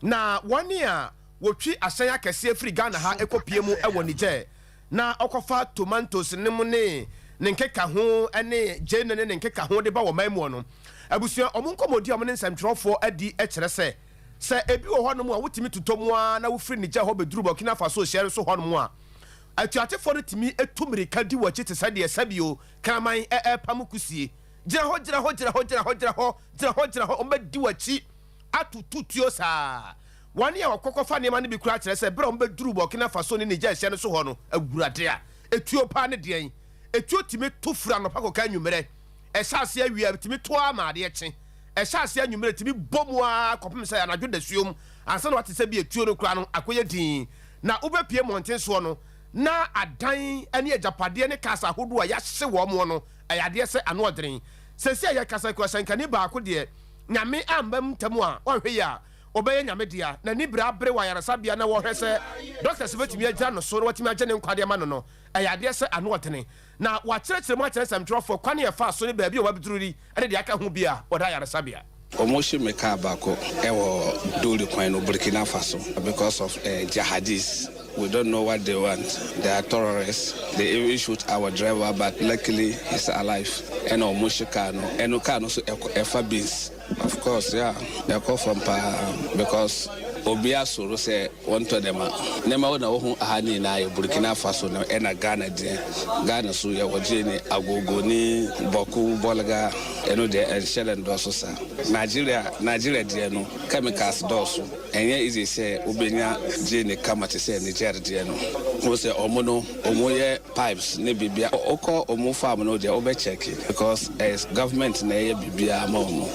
Na wɔn a wɔtwi ahyɛn akɛseɛ firi Ghana ha kɔpue mu wɔ Niger. na ɔkɔfa tomatoes ne mu ne ne nkekaho ne gyeene ne ne nkekaho de ba wɔ man mu no. Abusua, ɔmo nkɔmmɔdi a ɔmo ne nsɛmtwerɛfoɔ adi kyerɛ sɛ, sɛ ebi wɔ hɔnom a wotumi totɔ mu a na wofiri Niger hɔ bɛduru Burkina Faso hyɛre so hɔnom a, atuatefoɔ no tumi etu mmirika di wɔ akyi te sɛ deɛ sɛbio kraman ɛɛpam kusie. Gyina hɔ, gyina hɔ, gyina hɔ, gyina hɔ, gyina hɔ, gyina hɔ, gyina hɔ, ɔmo bɛdi wɔ akyi atoto tuo saa. Wɔn a wɔkɔkɔfa nneɛma no bi kura kyerɛ sɛ berɛ a wɔbɛduru Burkina Faso ne Niger hyɛ no so hɔ no, awurade, a etuo paa ne deɛn, etuo tumi to firi anɔpa kɔka anwummerɛ. Ɛhyɛ ase awia, tumi to ama adeɛ kye. Ɛhyɛ ase anwummerɛ, tumi bɔ mu a kɔpem sɛ anadwo dasuom ansa na wate sɛ bi etuo no kura no akɔyɛ din. Na wobɛpie mmɔnten soɔ no, na adan ne agyapadeɛ ne cars ahodoɔ a yɛahye wɔn mo no, ɛyɛ adeɛ sɛ ano ɔdene. Sɛsi a yɛkasa kura hyɛnkani baako deɛ, Nyame amba mu ntam a ɔnhwɛ yi a, ɔbɛyɛ Nyame dea. N'ani bere abere wɔ ayaresabea na wɔhwɛ sɛ doctors bɛtumi agyina no so na watumi agye ne nkwa de ama no. Ɛyɛ adeɛ sɛ ano ɔdene. Na wakyerɛkyerɛ mu akyerɛ nsɛmtwerɛfoɔ kwan a ɛfa so ne baabi a wɔabɛduru yi ne deɛ aka ho bi a wɔda ayaresabea. Wɔn hye me car baako ɛwɔ Doli kwan no, Burkina Faso, because of jihadists. We don't know what they want. They are terrorists. They even shoot our driver, but luckily he's alive. Ɛna wɔn hye car no, ɛno car no so ɛfa beans. Of course, yeah, ɛkɔ fam paa because obi asoro sɛ wɔntɔ dɛm a nneɛma wo na wohu aha ne nyinaa yɛ Burkina Faso no. Ɛna Ghana deɛ, Ghana so yɛwɔ gye ne agogo ne bɔko bɔlga, ɛno deɛ ɛnhyɛ dɛ ndɔɔso saa. Nigeria deɛ no, chemicals dɔɔso. Ɛnyɛ easy sɛ wobɛnya gye ne kama te sɛ Niger deɛ no wo sɛ ɔmo no ɔmo yɛ pipes ne biribia. Wokɔ ɔmo farm no deɛ, wobɛkyɛke because ɛyɛ government na ɛyɛ biribiaa ma ɔmo.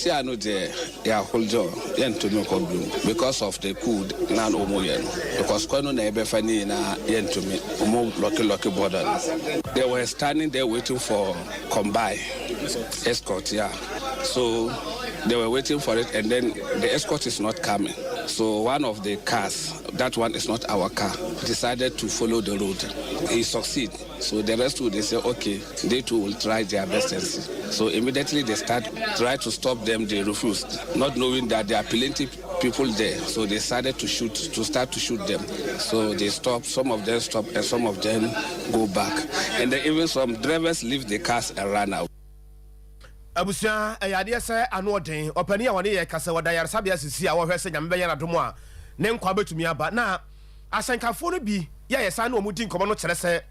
Sesia no deɛ, yɛaholdɔ, yɛntumi nkɔ bio because of the coup na ɔmo yɛ no, because kwan no na yɛbɛfa ne nyinaa, yɛntumi. Ɔmo lock lock border no. They were standing there waiting for combine escort, yeah. So they were waiting for it, and then the escort is not coming, so one of the cars, that one is not our car, decided to follow the road. He succeed. So the rest two, they say okay, they too will try their best and see. So immediately they start try to stop them. They refused, not knowing that there are plenty people there. So they decided to shoot, to start to shoot them. So they stop, some of them stop and some of them go back, and then even some drivers leave the cars and run out. Abusua, ɛyɛ adeɛ sɛ ano ɔden. Ɔpanin a wɔne yɛ kasa, wɔda yaresabea sisi a wɔhwɛ sɛ Nyame bɛyɛ n'adom a ne nkwa bɛtumi aba. Na ahyɛnkafoɔ no bi yɛ yɛ saa ne wɔn di nkɔmmɔ no kyerɛ sɛ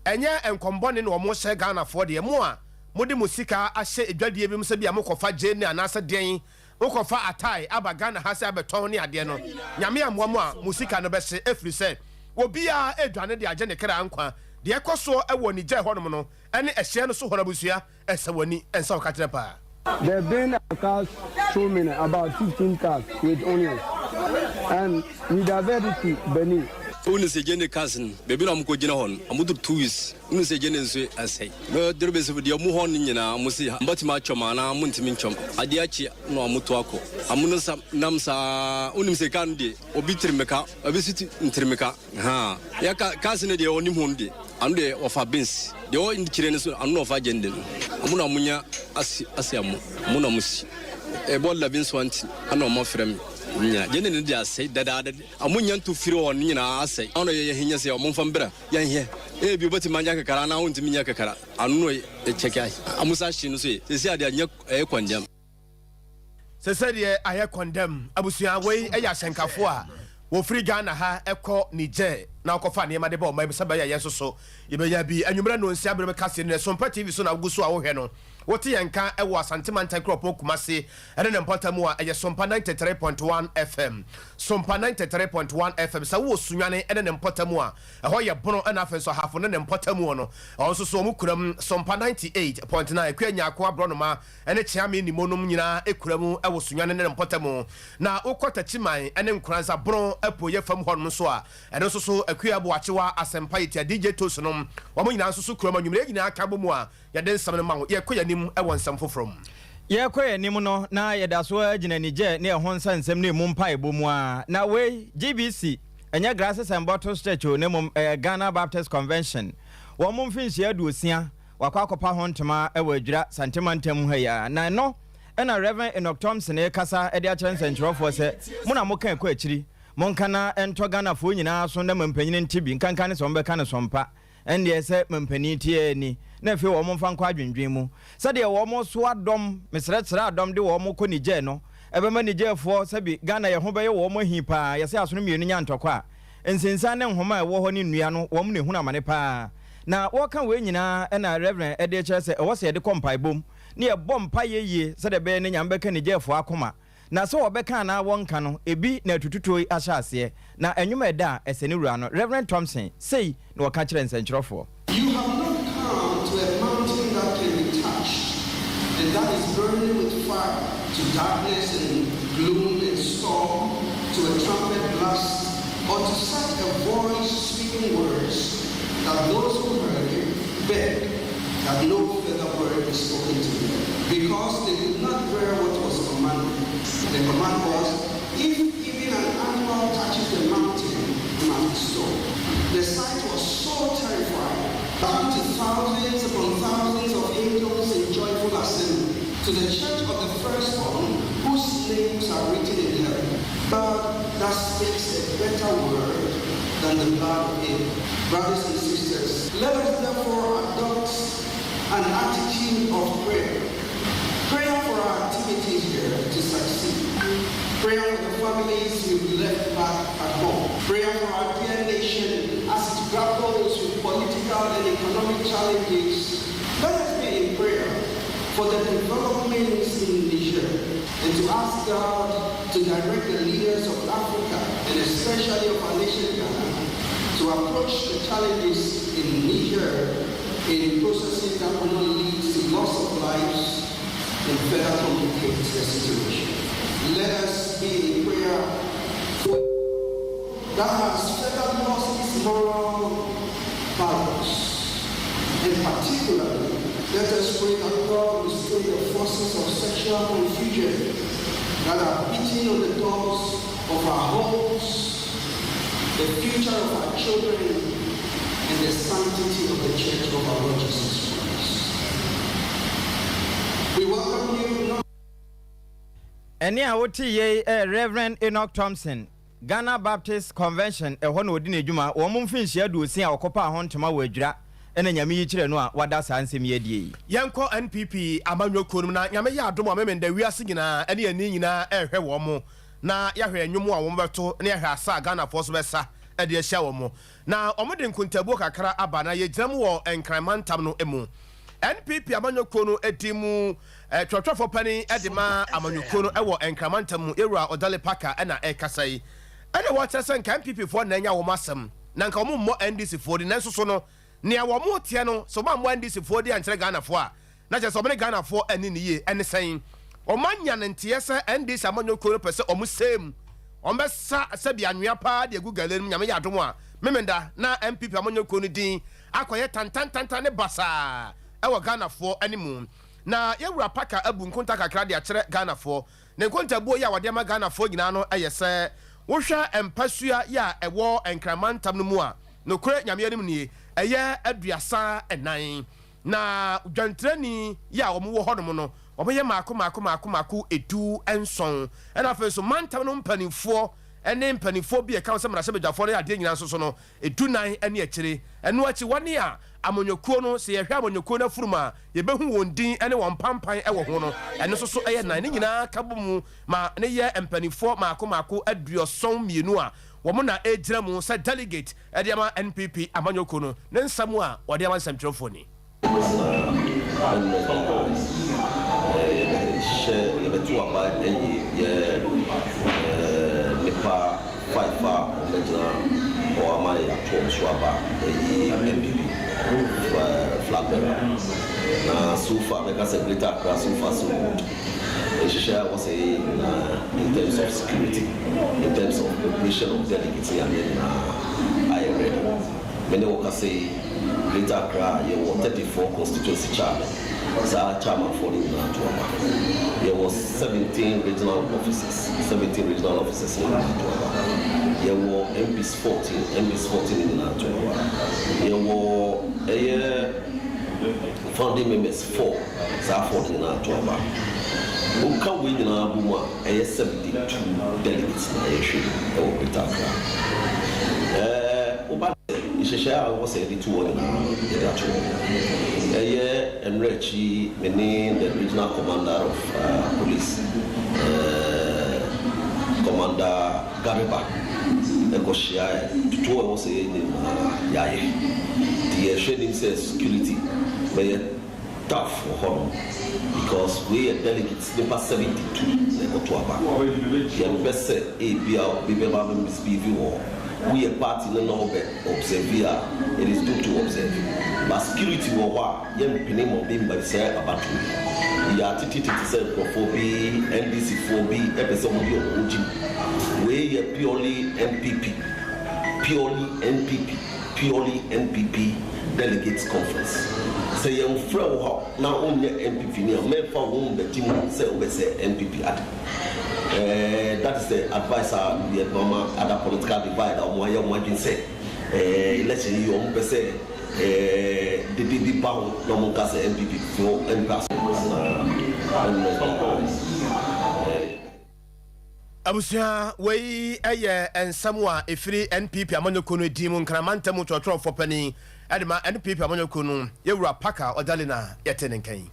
ɛnyɛ nkɔmbɔne na wɔn hyɛ Ghanafoɔ deɛ mo a mode mo sika ahyɛ edwadie bi mu sɛ bi a mokɔfa gye ne anaasɛ deɛn, wokɔfa atae aba Ghana ha sɛ abɛtɔn ne adeɛ no, Nyame amoa mu a mo sika no bɛhye, ɛfiri sɛ obiara edwane de agye ne kra nkwa. Deɛ ɛkɔ soɔ ɛwɔ Niger hɔnom no ɛne ɛhyɛn no so hɔ no, abusua, ɛsɛ w'ani ɛnsa wo ka kyerɛ paa. There been cars so many, about 15 cars with onions, and we diverted to Benin. Wonu sɛ gye ne cars no baabi na ɔmokɔ gyina hɔ no, ɔmoduru 2 weeks. Wonu sɛ gye ne nso ɛsɛe bɛduru bɛsɛ deɛ ɔmo hɔ no nyinaa, ɔmo se mbɛtumi atwɔm anaa montumi ntwɔm. Adeɛ akyi na ɔmo to akɔ amo no sa nam saa. Wonim sɛ kaa no deɛ, obi tirimika, obi so ntirimika ha yɛ cars no deɛ, ɔnim ho no deɛ, ano deɛ ɔfa beans deɛ, ɔwɔ kyerɛ no so, ano na ɔfa gyende no. Ɔmo na ɔmo nya ase ase amo, ɔmo na ɔmo si ɛbɔ 11:20 ana ɔmo afrɛ me nyina. Gyende no deɛ asɛe dadaada, ɔmo nya nto firi hɔ no nyinaa asɛe. Ɔno yɛ yɛhenya sɛ ɔmo mfa mbra yɛnhɛ ebi wobɛtumi anya kakra anaa wontumi nya kakra. Ano no ɛkyɛkɛ ahe amo sa hye no so yɛ sɛsi adeɛ anyɛ ɛyɛ kɔndɛm. Sɛ sɛdeɛ ayɛ kɔndɛm. Abusua, wei ɛyɛ ahyɛnkafoɔ a wɔfiri Ghana ha ɛkɔ Niger na wɔkɔfa nneɛma de ba ɔman bi sɛ bɛyɛ yɛn nso so yɛbɛnya bi. Anwummerɛ no nsia berɛ bɛka seɛ no, Sompa TV so na wogu so a wohwɛ no. Wote yɛn nka ɛwɔ Asante Mantan kuropɔn Kumase ɛne ne mpɔtam a, ɛyɛ Sompa 93.1 FM, Sompa 93.1 FM. Sɛ wowɔ Sunyane ɛne ne mpɔtam a, ɛhɔ yɛ Bono, ɛna afei nso Ahafo ne ne mpɔtam no, ɛhɔ nso so ɔmo kura mu Sompa 98.9. Akua Nyaako, Aborɔnoma ɛne Kyeame nimonom nyinaa ekura mu ɛwɔ Sunyane ne ne mpɔtam. Na wokɔ Takyiman ɛne Nkoranza Bono apuoyɛ fam hɔnom nso a, ɛno nso so Akua Aboakyewa Asɛmpa yɛtia DJ Tos nom, wɔn nyinaa nso so kura mu. Anwummerɛ nyinaa ka bɔ mu a yɛde nsɛm no ma wo. Yɛkɔ yɛn anim ɛwɔ nsɛm foforɔ mu. Yɛkɔ yɛn anim no na yɛda so gyina Niger ne ɛho nsa nsɛm no emu mpaebɔ mu a, na wei GBC, ɛnyɛ Glasses and Bottles Church o, na mmom ɛyɛ Ghana Baptist Convention. Wɔn mo mfinhyia 60 wakɔ akɔpa ho ntoma ɛwɔ Adwira Santema ntam ha yi a, na ɛno ɛna Reverend Enoch Thompson kasa de akyerɛ nsɛnkyerɛwfoɔ sɛ mo na moka ɛkɔ akyiri. Monka na ɛntɔ Ghanafoɔ nyinaa so na mampanyini nte bi, nkanka ne sɛ wɔbɛka no sɔmpa. Ɛndeɛ sɛ mampanin te ara ni, na afei wɔn mfa nkɔ adwendwen mu. Sɛdeɛ wɔn soa dɔm, mesrɛsrɛ adɔm de wɔn kɔ Niger no, ɛbɛma Nigerfoɔ, sɛbi, Ghana yɛ ho bɛyɛ wɔn ahi paa, yɛsɛ asono mmienu nya ntɔkwa a, nsensan ne nhoma a ɛwɔ hɔ ne nnua no, wɔn na ɛhunu amane paa. Na wɔreka wei nyinaa na Rev. de rekyerɛ sɛ ɛwɔ sɛ yɛde kɔ mpaebɔ mu, na yɛbɔ mpaeɛ yie sɛdeɛ ɛbɛyɛ na Nyame bɛka Nigerfoɔ akoma. Na sɛ wɔbɛka anaa wɔnka no, ebi na atututuo yi ahyɛ aseɛ. Na nnwom a ɛda a ɛsɛ ne wura no, Rev. Thompson, sei na ɔka kyerɛɛ nsɛnkyerɛwfoɔ. You have not come to a mountain that can be touched and that is burning with fire, to darkness and gloom and storm, to a trumpet blast, or to such a voice speaking words that those who heard it begged that no further word be spoken to them, because they could not bear what was commanded. The command was, if even an animal touches the mountain, it must be stoned. The sight was so terrifying. Come to thousands upon thousands of angels in joyful assembly, to the church of the firstborn, whose names are written in heaven. God that speaks a better word than the blood of Abel. Brothers and sisters, let us therefore adopt an attitude of prayer. Prayer for our activities here to succeed. Prayer for the families we've left back at home. Prayer for our dear nation as it grapples with political and economic challenges. Let us be in prayer for the developments in Niger and to ask God to direct the leaders of Africa and especially of our nation Ghana to approach the challenges in Niger in processes that will not lead to loss of lives and further complicate the situation. Let us be in prayer for that has further lost its moral balance. And particularly, let us pray that God will stay the forces of sexual confusion that are beating on the doors of our homes, the future of our children, and the sanctity of the church of our Lord Jesus Christ. We welcome you not Ɛnne a wote yei yɛ Rev. Enoch Thompson, Ghana Baptist Convention, ɛhɔ na ɔdi n'adwuma, wɔn mfinhyia aduosia a ɔkɔpaa ho ntoma wɔ Adwira na Nyame yi kyerɛ no a wada saa nsɛm yi adie yi. Yɛnkɔ NPP amanyɔ kuo no mu na Nyame yɛ adom a Memenda wiase nyinaa ne ani nyinaa rehwɛ wɔn na yɛahwɛ nnwom a wɔn bɛto na yɛahwɛ asa a Ghanafoɔ nso bɛsa de ahyia wɔn na wɔn de nkontabuo kakra aba na yɛgyina mu wɔ Nkran mantam no mu. NPP amanyɔ kuo no di mu twerɛtwerɛfoɔ panin de ma amanyɔ kuo no wɔ Nkran mantam mu Yɛwura Odale Parker na ɛrekasa yi ɛna wɔkyerɛ sɛ nka NPP foɔ na anya wɔn asɛm na nka wɔn mmɔ NDC foɔ din nanso so no nea wɔn teɛ no sɛ wɔn ammɔ NDC foɔ din ankyerɛ Ghana foɔ a na kyerɛ sɛ wɔn ne Ghana foɔ anni no yie ɛne sɛn wɔn anya no nteɛ sɛ NDC amanyɔ kuo no pɛ sɛ wɔn sɛm wɔn bɛsa sɛbi anwea paa de agu gale no mu Nyame yɛ adom a Memenda na NPP amanyɔ kuo no din akɔyɛ tantantantan ne basaa wɔ Ghanafoɔ anim. Na yɛn wura Parker abu nkonta kakra de akyerɛ Ghanafoɔ. Ne nkontabuo yi a ɔde ama Ghanafoɔ nyinaa no yɛ sɛ, wohwɛ mpasua yi a ɛwɔ Nkran mantam no mu a, nokorɛ Nyame anim nie, ɛyɛ 34. Na dwantirani yi a wɔwɔ hɔnom no, wɔyɛ mmaako mmaako mmaako mmaako 17. Ɛna afei nso mantam no mpanimfoɔ ne mpanimfoɔ bi a ɛka ho sɛ mmarahyɛbadwafoɔ ne adeɛ nyinaa nso so no, Dunan ne akyire. Ɛno akyi, wɔn a amanyɔkuo no, sɛ yɛhwɛ amanyɔkuo no afurum a, yɛbɛhu wɔn din ne wɔn pampan wɔ ho no, ɛno nso so yɛ nan. Ne nyinaa ka bɔ mu ma no yɛ mpanimfoɔ mmaako mmaako 72 a wɔn na ɛregyina mu sɛ delegate de ama NPP amanyɔkuo no. Ne nsɛm a ɔde ama nsɛmtwerɛfoɔ ni. Na mmerɛ nyinaa yɛbɛhyɛ yɛbɛto aba ayi yɛ nnipa five a wɔbɛgyina hɔ ama yɛato wɔn so aba ayi NPP flag bearer. Na so far mɛka sɛ Greater Accra so far so good. Nhyehyɛe a ɛwɔ sɛ yɛyɛ nyinaa in terms of security, in terms of preparation of delegates ne adeɛ nyinaa ayɛ ready. Me ne wo kasa yi, Greater Accra yɛwɔ 34 constituency chairman, saa chairman foɔ no nyinaa to aba. Yɛwɔ 17 regional officers, 17 regional officers no nyinaa to aba. Yɛwɔ MPs 14, MPs 14 no nyinaa to aba. Yɛwɔ ɛyɛ founding members 4, saa 4 no nyinaa to aba. Woka. Woka wei nyinaa bɔ mu a, ɛyɛ 72 delegates na yɛhwɛ mu wɔ Greater Accra. Ɛɛ, woba sɛ nhyehyɛe a ɛwɔ sɛ yɛde to hɔ nyinaa no, yɛde ato hɔ. Ɛyɛ mmerɛ akyi me ne the Regional Commander of Police, Commander Gariba kɔhyiaeɛ. Ntotoɔ a ɛwɔ sɛ yɛyɛ nyinaa yɛayɛ. Nti yɛhwɛ anim sɛ security bɛyɛ tough wɔ hɔ nom because wei yɛ delegates nipa 72 na ɛkɔto aba. Yɛmpɛ sɛ ebia obi bɛba abɛ misbehave wɔ hɔ. Woyɛ party no na wobɛ observe a, it is good to observe but security wɔ hɔ a yɛmpene ma obi mmɛsɛe abatoɔ yi. Yɛatete tete sɛ nkurɔfoɔ bi, NDC foɔ bi pɛ sɛ wɔde wɔn ho gyim. Wei yɛ purely NPP, purely NPP. Purely NPP delegates conference. Sɛ yɛnfrɛ wo hɔ na wonyɛ NPP ni a, mɛnfa wo ho mmɛgye mu sɛ wobɛsɛ NPP ade. Eh, that is the advice a yɛde mama other political divide a wɔn ayɛ wɔn adwene sɛ eh, election yi wɔn pɛ sɛ eh, dede bi ba ho na wɔn nka sɛ NPP foɔ mpɛ asɛm anaa ɛnnɛ eh. Abusua, wei yɛ nsɛm a ɛfiri NPP amanyɔkuo no din mu, Nkran mantam mu twerɛtwerɛfoɔ panin de ma NPP amanyɔkuo no, Yɛwura Parker Ɔdali na yɛte ne nka yi.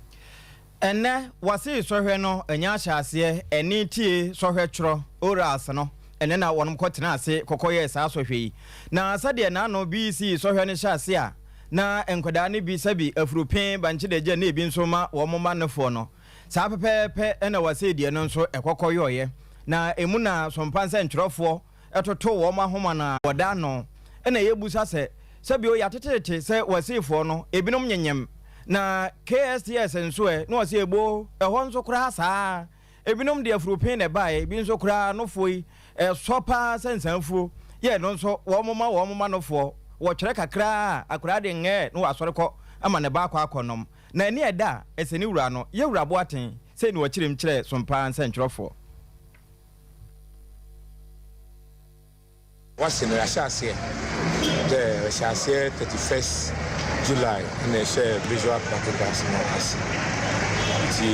Ɛnnɛ, wɔasee sɔhwɛ no anya ahyɛaseɛ, ɛne tie sɔhwɛ twerɛ, orals, no, ɛnnɛ na wɔnom kɔ tenaa ase kɔkɔ yɛɛ saa sɔhwɛ yi. Na sɛdeɛ n'ano BC sɔhwɛ no hyɛ ase a, na nkwadaa no bi sɛbi afuru pee bankye da gya na ebi nso ma wɔn mma nofoɔ no, Saa pɛpɛɛpɛ na wɔasɛe deɛ no nso ɛkɔkɔ yɔeɛ, na emu na sompa nsɛntwerɛfoɔ totoo wɔn ahoma no a wɔda ano. Ɛna yɛbusa sɛ, sɛ bio yɛateteete sɛ wɔaseefoɔ no ebinom nyenyem, na KSTS nso ɛ? Na wɔse eboo, ɛhɔ nso koraa saa ara. Ebinom de afurupen na ɛbaeɛ, ebi nso koraa anofoɔ yi ɛsɔ pa ara sɛ nsanfuo, yɛ ɛno nso wɔmoma wɔn mma nofoɔ, wɔtwerɛ kakra a akwadaa de ngɛɛ na wasɔre kɔ ama ne ba akɔ akɔnom. Na ɛne ɛda a ɛsɛ ne wura no yɛ wura Boateng, sei na ɔkyerɛm kyerɛɛ Sompaa nsɛntwerɛfoɔ. Wɔse no yɛahyɛ aseɛ dɛ yɛhyɛ aseɛ 31st July na yɛhyɛɛ visual practicals no ase ntsi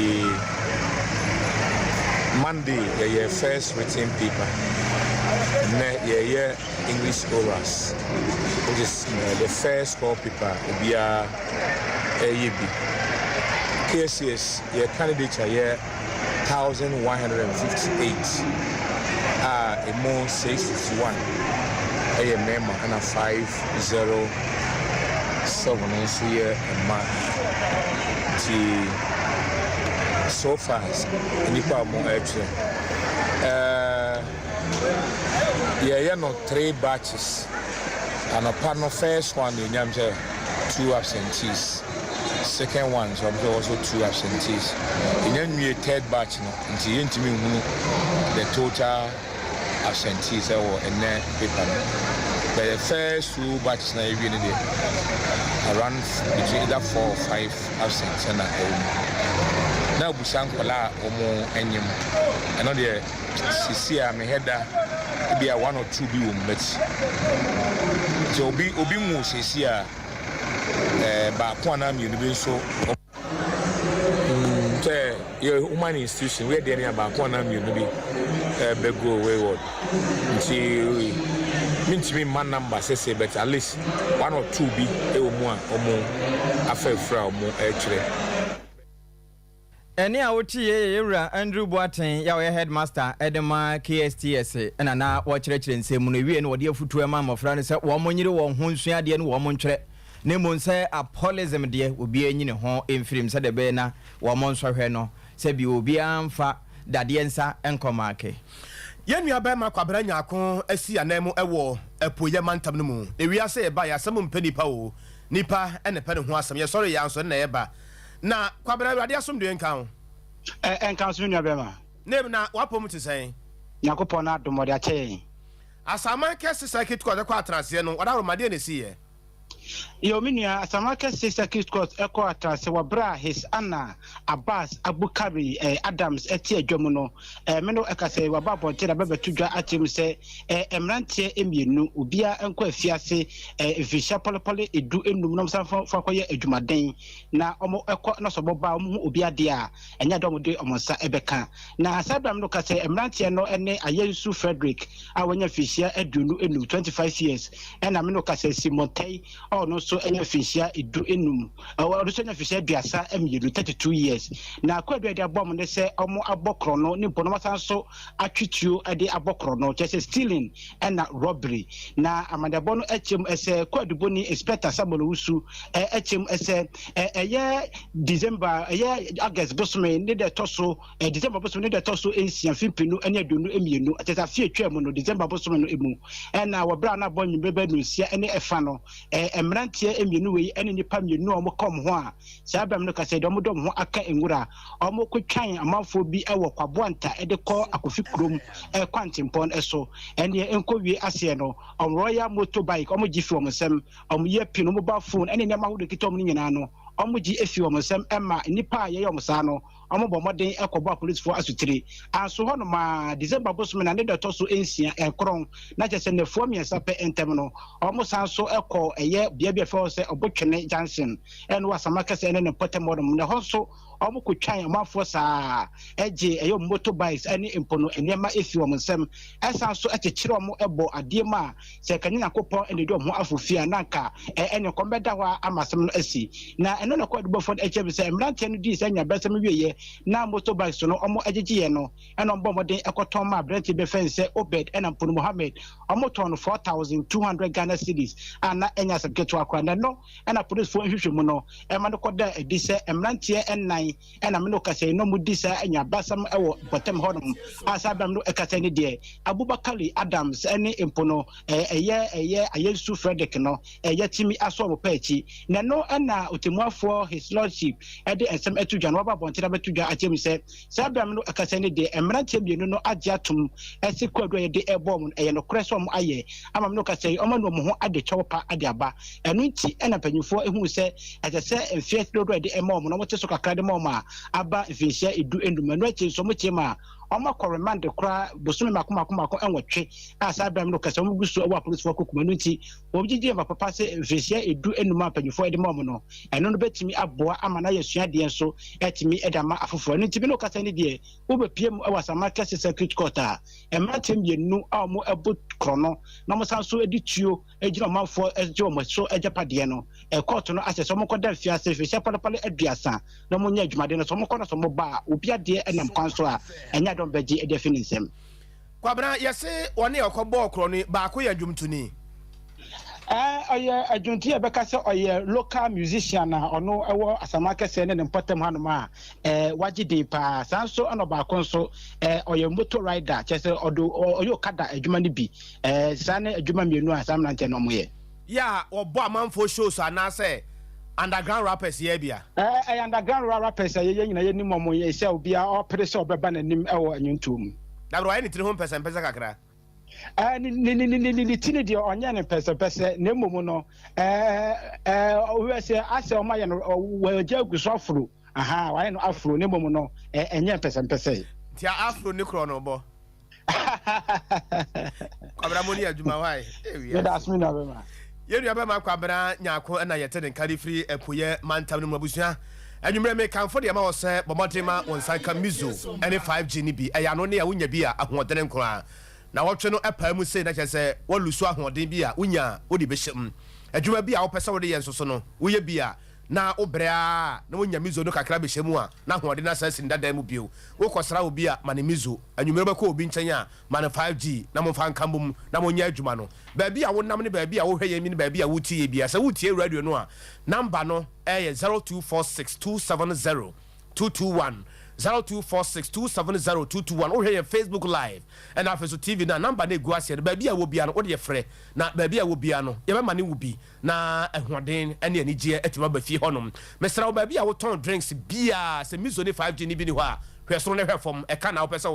Monday yɛyɛɛ first written paper ndɛ yɛreyɛ English orals which is the first core paper a obiara ɛyɛ bi. KSCS yɛ candidates a yɛ 1158 a emu 651 ɛyɛ mmarima ɛna 507 nso yɛ mmaa. Nti so far nnipa a wɔn ɛretwerɛ ɛɛ yɛyɛ no three batches. Anɔpa no first one yɛnyam sɛ two absentees, second one nso ɔmo sɛ also two absentees. Yɛnya nwie third batch no nti yɛntumi nhunu the total absentees ɛwɔ ɛnɛ paper no. But the first two batches na yɛwie no deɛ around between either four or five absent ɛna ɛwɔ mu. Na abusa nkwadaa a wɔn anyim ɛno deɛ Sisi a mehɛ da ebi a one or two bi wɔ mu but sɛ obi obi nwo sisi a ɛɛ eh, baako anaa mmienu bi nso mm, sɛ yɛ human institution woyɛ deɛ ne a baako anaa mmienu bi ɛbɛ eh, go wayward nti mentumi mma number sese but at least one or two bi ɛwɔ mu a wɔn afa afura a wɔn ɛrekyerɛ. Ɛnne a woteeɛ yɛ yɛn wura Andrew Boateng yi a ɔyɛ Headmaster de ma KSTS na na wɔrekyerɛkyerɛ nsɛm mu no. Ɛwieɛ no wɔde afutuo ma mmɔfra no sɛ wɔn nyere wɔn ho nsua adeɛ ne wɔn ntwerɛ na mmom sɛ apolism deɛ obiara nyi ne ho mfiri mu sɛdeɛ ɛbɛyɛ na wɔn nsɔhwɛ no sɛ bio obiara mfa dadeɛ nsa nkɔ maake. Yɛn nua barima Kwabena Nyarko asi ananmu wɔ Apueeɛ mantam no mu. Ewiase reba, yɛn asɛm mpɛ nipa o, nipa na ɛpɛ ne ho asɛm. Yɛsɔre yɛ ara nso ɛno na ɛba. Na Kwabena Awurade asomdwoe nka wo. Ɛ ɛnka wo nso me nua bɛrima. Name na w'apɔm te sɛn? Nyankopɔn n'adom ɔde akyɛ yɛn. Asaman kɛse circuit court kɔ atenaseɛ no, ɔdaworo ma deɛn na ɛsiiɛ? Yow me nua, Asamoah Kɛse Circuit Court kɔɔ atrase wɔ bere a His Honour Abbas Abukari Adams te adwa mu no. Me ne wo kasa yi, waba abɔnten abɛbɛto dwa akyerɛ mu sɛ mmeranteɛ mmienu, obiara nkɔ afiase mfirihyia pɔlepɔle du nnum na wɔsan fa kɔyɛ adwumaden na wɔkɔ na sɛ wɔba a wɔhu obi adeɛ a, ɛnyɛ adeɛ a wɔde wɔn nsa bɛka. Na saa berɛ a me ne wo kasa yi, mmeranteɛ no ne Ayensu Frederick a wanya mfirihyia 25, 25 years, ɛna me ne wo kasa yi, Simon Tei a ɔno nso anya mfirihyia 15, ɔno nso anya mfirihyia 32, 32 years. Na kwaadu a yɛde abɔ wɔn ne sɛ wɔabɔ korɔno ne mpo na wɔasan nso atwe tuo de abɔ korɔno, kyerɛ sɛ stealing ɛna robbery. Na amanneɛbɔ no kyerɛ mu sɛ kwaadubɔni Inspector Samuel Owusu kyerɛ mu sɛ ɛyɛ December, ɛyɛ August bosome ne da ɛtɔ so December bosome ne da ɛtɔ so nsia mfe 2022, kyerɛ sɛ afe a etwaa mu no, December bosome no mu, ɛna wɔ berɛ a na abɔ anwummerɛ bɛyɛ nnɔnsia ne ɛfa no, mmeranteɛ mmienu wei ne nnipa mmienu a wɔka wɔn ho a saa berɛ no ka sɛ deɛ wɔde wɔn ho aka nwura, wɔkɔtwan amanfoɔ bi wɔ Kwaboanta de kɔ Akofi kurom kwantempɔn so, ɛnneɛ nkɔwie aseɛ no, wɔn Royal Motor Bike wɔgye fi wɔn nsam, wɔn earpin, wɔn mobile phone ne nneɛma ahodoɔ ɛkita wɔn no nyinaa no, wɔgye fi wɔn nsam ma nnipa a yɛyɛ wɔn saa no, wɔbɔ mmɔden kɔbɔ apolisifoɔ asotire. Anso hɔnom ara, December bosome na ne da ɛtɔ so nsia, nkron, na kyerɛ sɛ nnafua mmiɛnsa pɛ ntam no, wɔsan nso kɔɔ ɛyɛ bea bi a wɔfrɛ hɔ sɛ Ɔbotwene Junction, ɛno wɔ Asamakɛse ne ne mpɔtam hɔnom, na ɛhɔ nso wɔkɔtwan ɔmanfoɔ saa ara gye ɛyɛ wɔn motorbikes ne mpo no nneɛma fi wɔn nsam, ɛsan nso kyekyere wɔn bɔ adeɛ mu a sɛ ɛka Nyankopɔn na ɛdi wɔn ho afofie a na anka ɛne nkɔm bɛda hɔ ara ama asɛm no asi. Na ɛno na kwaadubɔfoɔ no kyerɛ me sɛ mmeranteɛ no dii saa nnuabɛsɛm no wieeɛ na motorbikes no wɔgyegyeeɛ no ɛna wɔbɔɔ mmɔden kɔtɔn maa aberanteɛ bi bɛfrɛ no sɛ Obed ɛna mpo no Mohammed, wɔtɔn no 4,200 Ghana cedis a na ɛnyɛ asɛm ketewa koraa. Na ɛno na polisfoɔ nhwehwɛmu no ma no kɔdaa adi sɛ mmeranteɛ nnan na me ne wo kasa yi na wɔdi saa anyaabasɛm wɔ mpɔtam hɔnom a saa berɛ a me ne wo kasa yi no deɛ Abubakari Adams ne mpo no ɛyɛ ɛyɛ Ayensu Fredrick no yɛatumi asɔ wɔn pɛ akyi. Na ɛno na Otemmuafoɔ His Lordship de nsɛm ato dwa na waba abɔnten abɛto dwa akyerɛ mu sɛ saa berɛ a me ne wo kasa yi no deɛ mmeranteɛ mmienu no agye atom sɛ kwaadu a yɛde rebɔ wɔn no ɛyɛ nokorɛ sɛ wɔayɛ ama me ne wo kasa yi wɔanu wɔn ho ade kyɛw pa de aba. Ɛno nti na mpanimfoɔ huu sɛ ɛsɛ sɛ mfeɛ dodoɔ a yɛde ma wɔn no wɔte so kakra de ma wɔn a aba mfinhyia 15. Ɛno akyi nso wɔkyerɛ mu a wɔakɔ remand koraa bosome mmaako mmaako mmaako nwɔtwe a saa berɛ no kasa wɔgu so wɔ apolisifoɔ kokom. Ɛno nti wɔgyegye ma papa sɛ mfinhyia 15 a mpanimfoɔ de ma wɔn no ɛno no bɛtumi aboa ama no ayɛ suadeɛ nso atumi de ama afoforɔ. Ɛno nti me ne wo kasa no deɛ wobɛpie mu wɔ Asaman Kɛse Circuit Court a mmeranteɛ mmienu a wɔbɔ korɔno na wɔsan nso de tuo gyina ɔmanfoɔ gye wɔn so agyapadeɛ no, kɔɔto no ahyɛ sɛ wɔnkɔda mfiase mfirihyia pɔlepɔle 30 na wɔnyɛ adwumaden no. Sɛ wɔkɔ na sɛ wɔba a, obi adeɛ nam kwan so a, ɛnyɛ adeɛ a wɔbɛgye de afi ne nsam. Kwabena, yɛse wɔne a ɔkɔbɔɔ korɔno yi baako yɛ dwomtoni. Ɔyɛ adwomtoni a yɛbɛka sɛ ɔyɛ local musician a ɔno wɔ Asamoah Kɛseɛ ne ne mpɔtam hanom a wagye din paa. Saa nso na ɔbaako nso ɔyɛ motor rider, kyerɛ sɛ ɔde ɔyɛ okada adwuma no bi. Saa ne adwuma mmienu a saa mmeranteɛ no wɔyɛ. Yɛ a wɔbɔ amanfoɔ shows anaasɛ underground rappers yɛ bi a? Ɛyɛ underground rappers a yɛn nyinaa yɛnim wɔn yɛ sɛ obiara ɔpere sɛ ɔbɛba n'anim wɔ nnwontoɔ mu. Dabi, wayɛ ne tiri ho mpɛsɛmpɛsɛ kakra. Ne ti no deɛ ɔnyɛ no mpɛsɛmpɛsɛ na mmom no wohwɛ sɛ asɛ ɔma yɛ no wɔagya agu so afro aha wayɛ no afro na mmom no ɛnyɛ mpɛsɛmpɛsɛ. Nti afro ne korɔ no bɔ. Kwabena mo ne adwuma wae. Meda ase me nua bɛma. Yɛn nua bɛma Kwabena Nyarko na yɛte ne nka de firi Apueɛ mantam no mu abusua. Anwummerɛ mekamfo deɛ ma wɔ sɛ bɔ mmɔden ma wo nsa nka Mizo ne 5G no bi. Ɛyɛ ano ne a wonya bi a ahoɔdene nko ara. Nawɔtwe no pae mu sei na kyerɛ sɛ woalusu ahoɔden bi a wonya a wode bɛhyɛ mu. Adwuma bi a wopɛ sɛ wode yɛ nso so no, woyɛ bi a na wobrɛ ara na wonya mizo no kakra bɛhyɛ mu a na ahoɔden no asan asi ne dadan mu bio. Wokɔsra obi a, ma no mizo. Anwummerɛ wobɛkɔ obi nkyɛn a, ma no 5G na momfa nka mmom na monyɛ adwuma no. Baabi a wonam ne baabi a wohwɛ yɛn ne baabi a wotie yɛn biara, sɛ woretie radio no a, namba no yɛ 0246 270 221, 0246 270 221. Wohwɛ yɛn Facebook Live ɛna afei nso TV no a, namba no a ɛgu aseɛ no, baabi a wɔ biara no, wode frɛ, na baabi a wɔ biara no, yɛbɛma ne wo bi na ahoɔden ne anigyeɛ atumi aba fie hɔnom. Mesrɛ wo, baabi a wotɔn drinks biara, sɛ Mizo ne 5G no bi ni hɔ a, hwɛ soro ne hwɛ fam, ɛka na wopɛ sɛ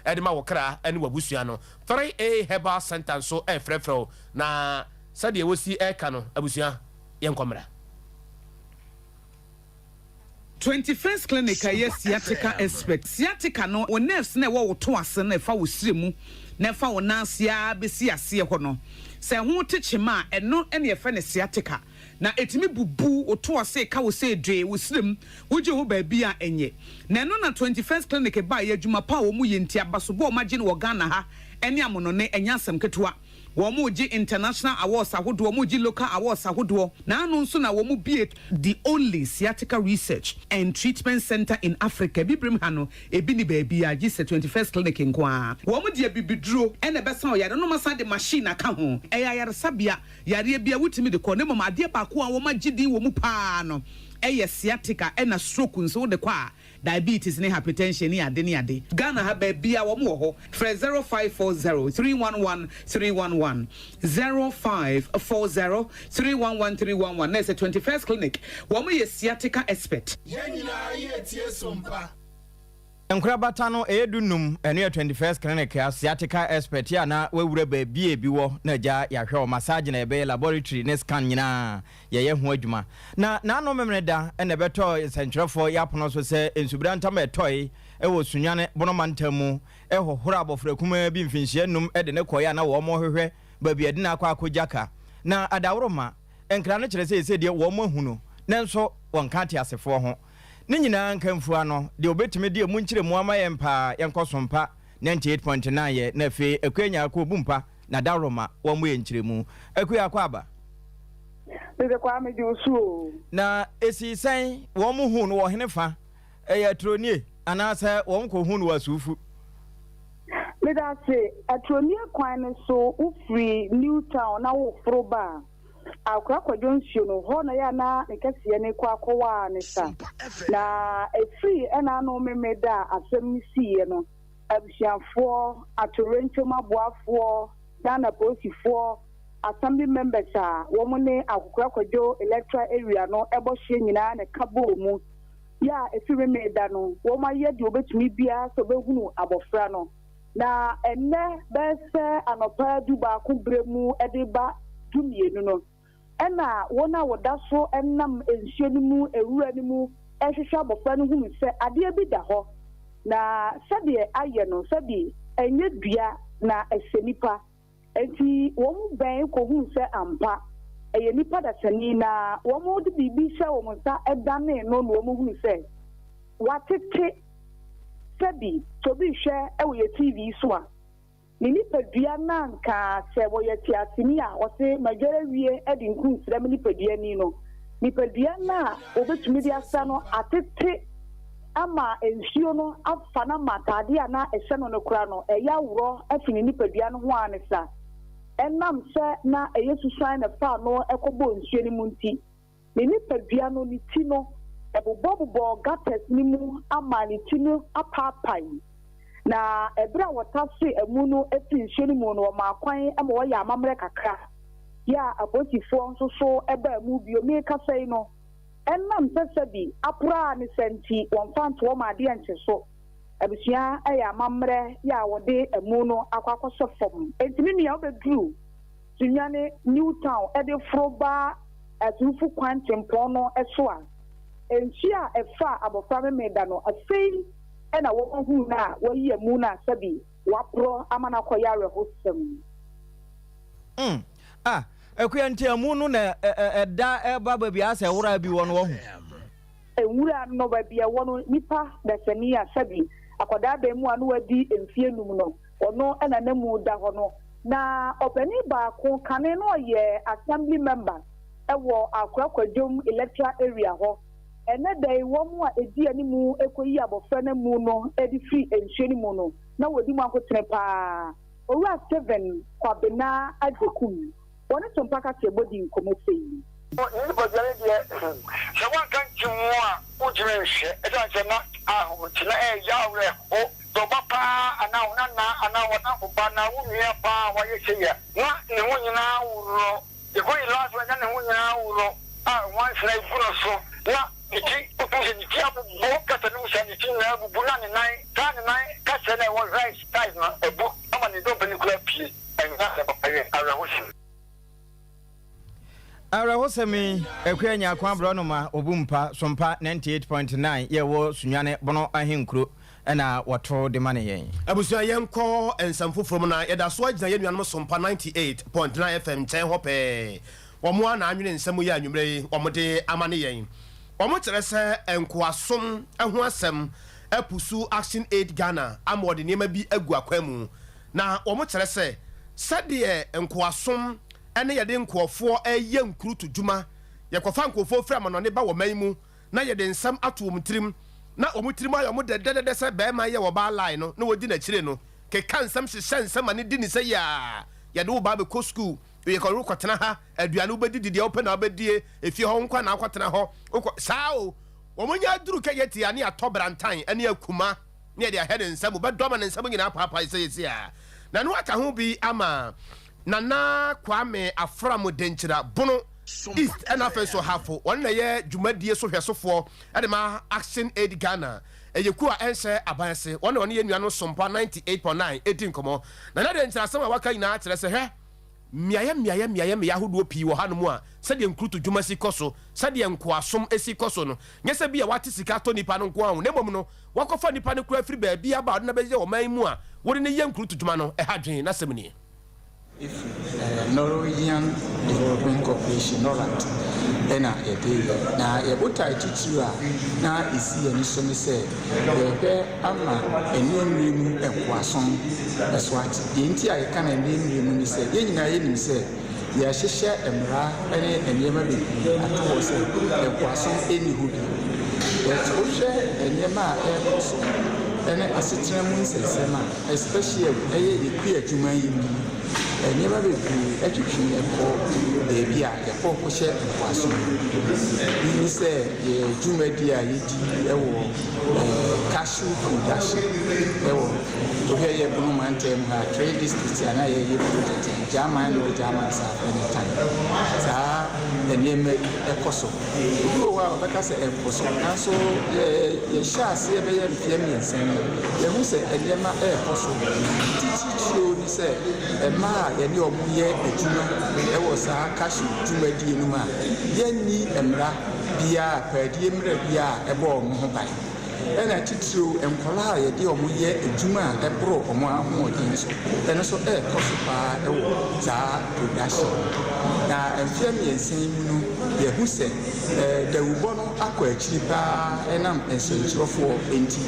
wofrɛ de ma wo kra ne w'abusua no. 3A Herbal Centre nso refrɛfrɛ wo, na sɛdeɛ wɔsi reka no, abusua. Yɛnkɔ mmra. 21st Clinic a ɛyɛ sciatica expert. Sciatica no, wo nerves no a ɛwɔ wo to ase no a ɛfa wo srɛ mu na ɛfa wo nan ase ara bɛsi aseɛ hɔ no, sɛ ɛho te kyema a, ɛno na yɛfrɛ no sciatica. Na ɛtumi bubu wo to ase, ɛka wo sɛ dwee, wo srɛ mu, wogye ho baabi a ɛnyɛ. Na ɛno na 21st Clinic baeɛ, adwuma pa a wɔyɛ nti, abasobɔ a wɔagye no wɔ Ghana ha ne amonɔne, ɛnyɛ asɛm ketewa. Wɔregye international awards ahodoɔ, wɔregye local awards ahodoɔ, na ano nso na wɔbue the only sciatica research and treatment centre in Africa, Abibirem ha no, ebi nni baabiara gye sɛ 21st Clinic nko ara. Wɔde abibiduro na ɛbɛsa wo yareɛ na wɔasan de machine aka ho. Ɛyɛ ayaresabea, yareɛ biara wotumi de kɔ, na mmom adeɛ baako a wɔagye din wɔ mu pa ara no yɛ sciatica ɛna stroke nso wode kɔ a, Diabetes ne hypertension ne ade ne ade. Ghana ha baabiaa wɔn wɔ hɔ. Frɛ 0540 311 311, 0540 311 311 na ɛsɛ 21st clinic wɔn yɛ sciatica expert. Yɛn nyinaa yɛ tie so mpa. Nkorabata no ɛyɛ du num, ɛno yɛ 21st clinic a sciatica expert a na wawura baabi a ebi wɔ na agya yɛahwɛ wɔ massage na yɛbɛyɛ laboratory ne scan nyinaa. yɛyɛ ho adwuma. Na n'ano Memeneda na ɛbɛtɔɔ nsɛntwerɛfoɔ yi apono so sɛ nsubira ntam a ɛtɔe wɔ Sunyani Bono mantam mu hohoroo abɔfra kumaa bi mfinhyia nnum de no kɔeɛ a na wɔrehwehwɛ baabi a ɛde no akɔ akɔgya ka. Na adaworoma nkra no kyerɛ sɛ seesei deɛ wɔahu no, nanso wɔnka ateasefoɔ ho. Ne nyinaa nkamfua no, deɛ ɔbɛtumi de ɛmu nkyerɛmu ama yɛn paa, yɛnkɔ Sompa 98.9 yɛ, na afei Akua Nyarko Obu Mpa na adaworoma wɔmmɔ yɛn nkyerɛmu. Akua Akwaaba. Mese Kwame gye wo so oo. Na esii sɛn? Wɔn huu no wɔ hene fa? Ɛyɛ aturonie anaasɛ wɔn kɔ huu no wɔ asuufu? Medase, aturonie kwan no so wo firi new town na wo foro ba a, Akora Kwadwo nsuo no hɔ na yɛ a na ne kɛseɛ no kɔ akɔwaa ne sa. Na ɛfiri ɛna ano Memeda a asɛm no siiɛ no, abusuafoɔ, atowerɛnkyɛm aboafoɔ, Ghana polisifoɔ, Assembly members a wɔn ne Akokora Kwadwo electoral area no bɔ hyeɛ nyinaa na ɛka bɔɔ mu yɛ a ɛfiri Memeneda no wɔn ayɛ deɛ wɔbɛtumi biara sɛ wɔbɛhunu abɔfra no. Na ɛnnɛ bɛyɛ sɛ anɔpa dubaako berɛ mu de ba dumienu no ɛna wɔn a wɔda so nam nsuo no mu nwura no mu rehwehwɛ abɔfra no hunu sɛ adeɛ bi da hɔ na sɛdeɛ ayɛ no sɛbi ɛnyɛ dua na ɛsɛ nipa. Enti wɔbɛn kohuu sɛ ampa, ɛyɛ nipa dasani, na wɔde biribi hyɛɛ wɔn nsa danee no na wɔhunuu sɛ watete. Sɛbi, sɛ obi rehwɛ wɔ yɛn TV so a, ne nipadua no anka sɛ wɔyɛ teaseni a ɔse madware awie de nku nsra me nipadua ni no, nipadua no a wɔbɛtumi de asra no atete ama nsuo no afa no ama ataadeɛ a na ɛhyɛ no no koraa no ɛyɛ aworɔ afi ne nipadua no ho ara ne sa. Ɛnam sɛ na ɛyɛ susuan na ɛfaa no kɔbɔɔ nsuo no mu nti, ne nipadua no, ne ti no, ɛbobɔbobɔɔ gutters no mu ama ne ti no apaapae. Na ɛberɛ a wɔtasee amu no firii nsuo no mu no, wɔmaa kwan ma wɔyɛɛ amammerɛ kakra, yɛ a apolisifoɔ nso so baa mu bio. Merekasa yi no, Ɛnam sɛ sɛbi apora ne sa nti wɔmfa nto wɔn adeɛ nkye so. Abusua yɛ amammerɛ yɛ a wɔde amu no akɔ akɔhyɛ fam. Enti me nua wobɛduru Sunyani New Town de foro ba Asuwfo kwan tempɔn no so a, nsuo a ɛfaa abɔfra Memeda no afei na wɔahunu no a wɔayi amu no a sɛbi wɔaporɔ ama no akɔyɛ awerɛhosɛm. Mm. Ah, Akua nti amu no na ɛda ɛba baabi a sɛ wura bi wɔ no wahu. Nwura no baabi a ɛwɔ no nipa dasani a sɛbi akwadaa abɛɛmoa na wadi mfie num no ɔno na n'amu da hɔ no. Na ɔpanin baako kane no ɔyɛ assembly member wɔ Akora Kwadwom electoral area hɔ. Ɛnɛ da yi wɔn a ɛdi anim kɔyi abɔfra no amu no de firi nsuo no mu no na wɔdi mu akotene paa. Owura Stephen Kwabena Agyekum, wɔne Sompa Kaseɛbɔ dii nkɔmmɔ sei. Ne nipadua no deɛ, sɛ woanka nkyem mu a, wontumi nhwɛ. Ɛsiane sɛ na ahom nti, na ɛyɛ awerɛho. Sɛ wo ba paa anaa wo nana anaa w'adamfo ba anaa wo nua paa a wayɛ sei a, na ne ho nyinaa worɔ. Yɛkɔyi last one na ne ho nyinaa worɔ a nwansena gu no so na ne ti, wotumi sɛ ne ti abobɔ kasa no mu saa, ne ti nyinaa abubu na ne nan, saa ne nan kasɛɛ no a ɛwɔ right side no abu ama ne dompe no koraa apue. Ɛnyɛ asɛm papa, ɛyɛ awerɛhosɛm. Awerɛhosɛm. Awerɛhosɛm yi, Akua Nyarko Aborɔnoma Obu Mpa Sompa 98.9 yɛ wɔ Sunyani Bono Ahenkuro na wɔto de ma ne yɛn. Abusua yɛnkɔ nsɛm foforɔ mu na yɛda so agyina yɛn nuanom Sompa 98.9 FM nkyɛn hɔ pɛɛ. Wɔn ara na anwene nsɛm yi anwummerɛ yi wɔde ama ne yɛn. Wɔkyerɛ sɛ nkoasom ho asɛm apusu Action Aid Ghana ama wɔde nneɛma bi agu akwan mu. Na wɔkyerɛ sɛ sɛdeɛ nkoasom ne yɛde nkoɔfoɔ reyɛ nkurutu dwuma, yɛkɔfa nkoɔfoɔ firi amanɔne ba wɔ man mu na yɛde nsɛm ato wɔn tirim na wɔn tirim ayɛ wɔn dɛdɛdɛdɛ sɛ barima yɛ ɔbaa line no na wɔdi n'akyire no, keka nsɛm hyehyɛ nsɛm ma no di ne sɛ yaa yɛde wo ba abɛkɔ sukuu, yɛkɔ wokɔtena ha, aduane wobɛdidi deɛ wopɛ na wobɛdie, efie hɔ wo nko ara na wokɔtena hɔ, wokɔ saa o. Wɔn nya aduru kɛ yɛtia ne atɔ brantan ne akuma ne yɛde ahɛ ne nsa mu bɛdɔ ama ne nsa mu nyinaa apaapae sɛ yɛsi a. Na ɛno aka ho bi ama Nana Kwame Afram Denkyira, Bono East ɛna afei nso Hafo, wɔn na ɛyɛ dwumadie so hwɛsofoɔ de ma Action Aid Ghana. Ɛyɛ kuo a ɛnhyɛ aban ase. Wɔn na wɔne yɛn nuanom Sompa 98.9 ɛdi nkɔmmɔ. Nana Denkyira asɛm a waka nyinaa kyerɛ sɛ hwɛ, Mmeaeɛ mmeaeɛ mmeaeɛ mmeaeɛ ahodoɔ pii wɔ hanom a sɛdeɛ nkurutu dwuma si kɔ so, sɛdeɛ nkoasom si kɔ so no, nyɛ sɛ bi a wɔate sika atɔ nnipa no nko ara o, na mmom no, wɔakɔfa nnipa no koraa afiri baabi aba a wɔde no abɛyɛ ɔman yi mu a wode no yɛ nkurutu dwuma no, ɛha adwene. N'asɛm nie. Ɛfiri Norwegian Development Corporation, NORAD, na yɛde reyɛ. Na yɛn botae titiriw a na ɛsi yɛn ani so ne sɛ yɛrehwɛ ama ɛnnɛ mmere mu nkoasom so ate. Deɛ nti a yɛka no ɛnnɛ mmere mu ne sɛ, yɛn nyinaa yɛnim sɛ yɛahyehyɛ mmara ne nneɛma bebree ato hɔ sɛ nkoasom nni hɔ bio. But wohwɛ nneɛma a ɛrekɔ so ne asetena mu nsɛnsɛm a, especially ɛyɛ yɛn kuadwuma yi mu no, nneɛma bebree twetwe yɛn kɔ baabi a yɛkɔ kɔhyɛ nkoasom mu. Bi ne sɛ yɛn dwumadi a yɛdi wɔ Cashew production wɔ wohwɛ yɛ Bono mantam ha three districts a na yɛyɛ project no German North, German South ne Tan. Saa nneɛma yi kɔ so. Obi wɔ hɔ a ɔbɛka sɛ ɛnkɔ so nanso yɛhyɛ aseɛ bɛyɛ mfeɛ mmiɛnsa ni yɛhu sɛ nneɛma ɛrekɔ so. Titiriw ne sɛ mmaa a yɛne wɔn yɛ adwuma wɔ saa cashew dwumadie no mu a yɛnni mmara biara, paadie mmara biara a ɛbɔ wɔn ho ban. Ɛna titiriw nkwadaa a yɛde wɔn yɛ adwuma a ɛboro wɔn ahoɔden so, ɛno nso ɛrekɔ so paa wɔ saa production no. Na mfeɛ mmiɛnsa yi mu no, yɛahu sɛ dawubɔ no akɔ akyiri paa ɛnam nsɛntwerɛfoɔ nti.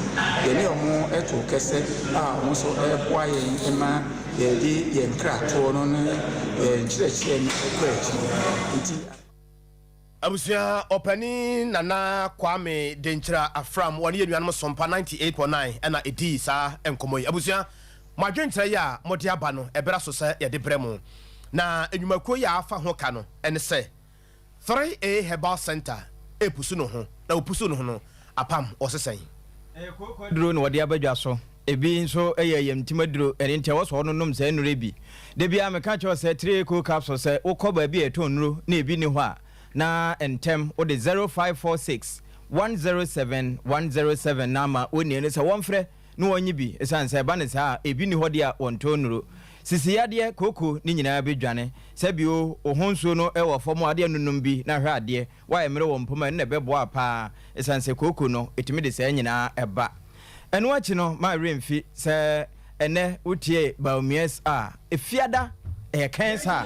Yɛne wɔn to kɛsɛ a wɔn nso reboa yɛn ma yɛde yɛn nkratoɔ no ne yɛn nkyerɛkyerɛ no kɔ akyiri. Nti. Abusua ɔpanin Nana Kwame Denkyira Afram wɔne yɛn nuanom Sompa 98.9 ɛna ɛdii saa nkɔmmɔ yi. Abusua, mo adwenkyerɛ yi a mode aba no ɛberɛ aso sɛ yɛde brɛ mo. Na nnwumakuo yi a afa ho ka no ɛne sɛ 3A Herbal Centre ɛrepusu ne ho, na ɔpusu ne ho no apam ɔse sɛn? Ɛyɛ kooko aduro na wɔde aba dwa so. Ebi nso yɛ ayamtim aduro, ɛno nti ɛwɔ sɛ wɔnonom saa nnuro yi bi. Da biara meka kyerɛ wo sɛ 3A capsule sɛ wokɔ baabi a yɛtɔn nnuro na ebi nni hɔ a, na ntɛm wode 0546 107 107 no ama onii no sɛ wɔmfrɛ na wɔnnye bi, ɛsiane sɛ ɛba no saa a ebi nni hɔ deɛ a wɔntɔn nnuro. Sisi yadeɛ, kooko ne nyinaa bɛdwane. Sɛ bio wo ho nsuo no wɔ fam a, wode anonom bi na hwɛ adeɛ. Woayɛ mmerɛ wɔ mpom a, ɛno na ɛbɛboa wo paa, ɛsiane sɛ kooko no, ɛtumi de saa nyinaa ba. Ɛno akyi no, ma werɛ mfi sɛ ɛnnɛ wotiee Baumiers a Efiada ɛyɛ kan saa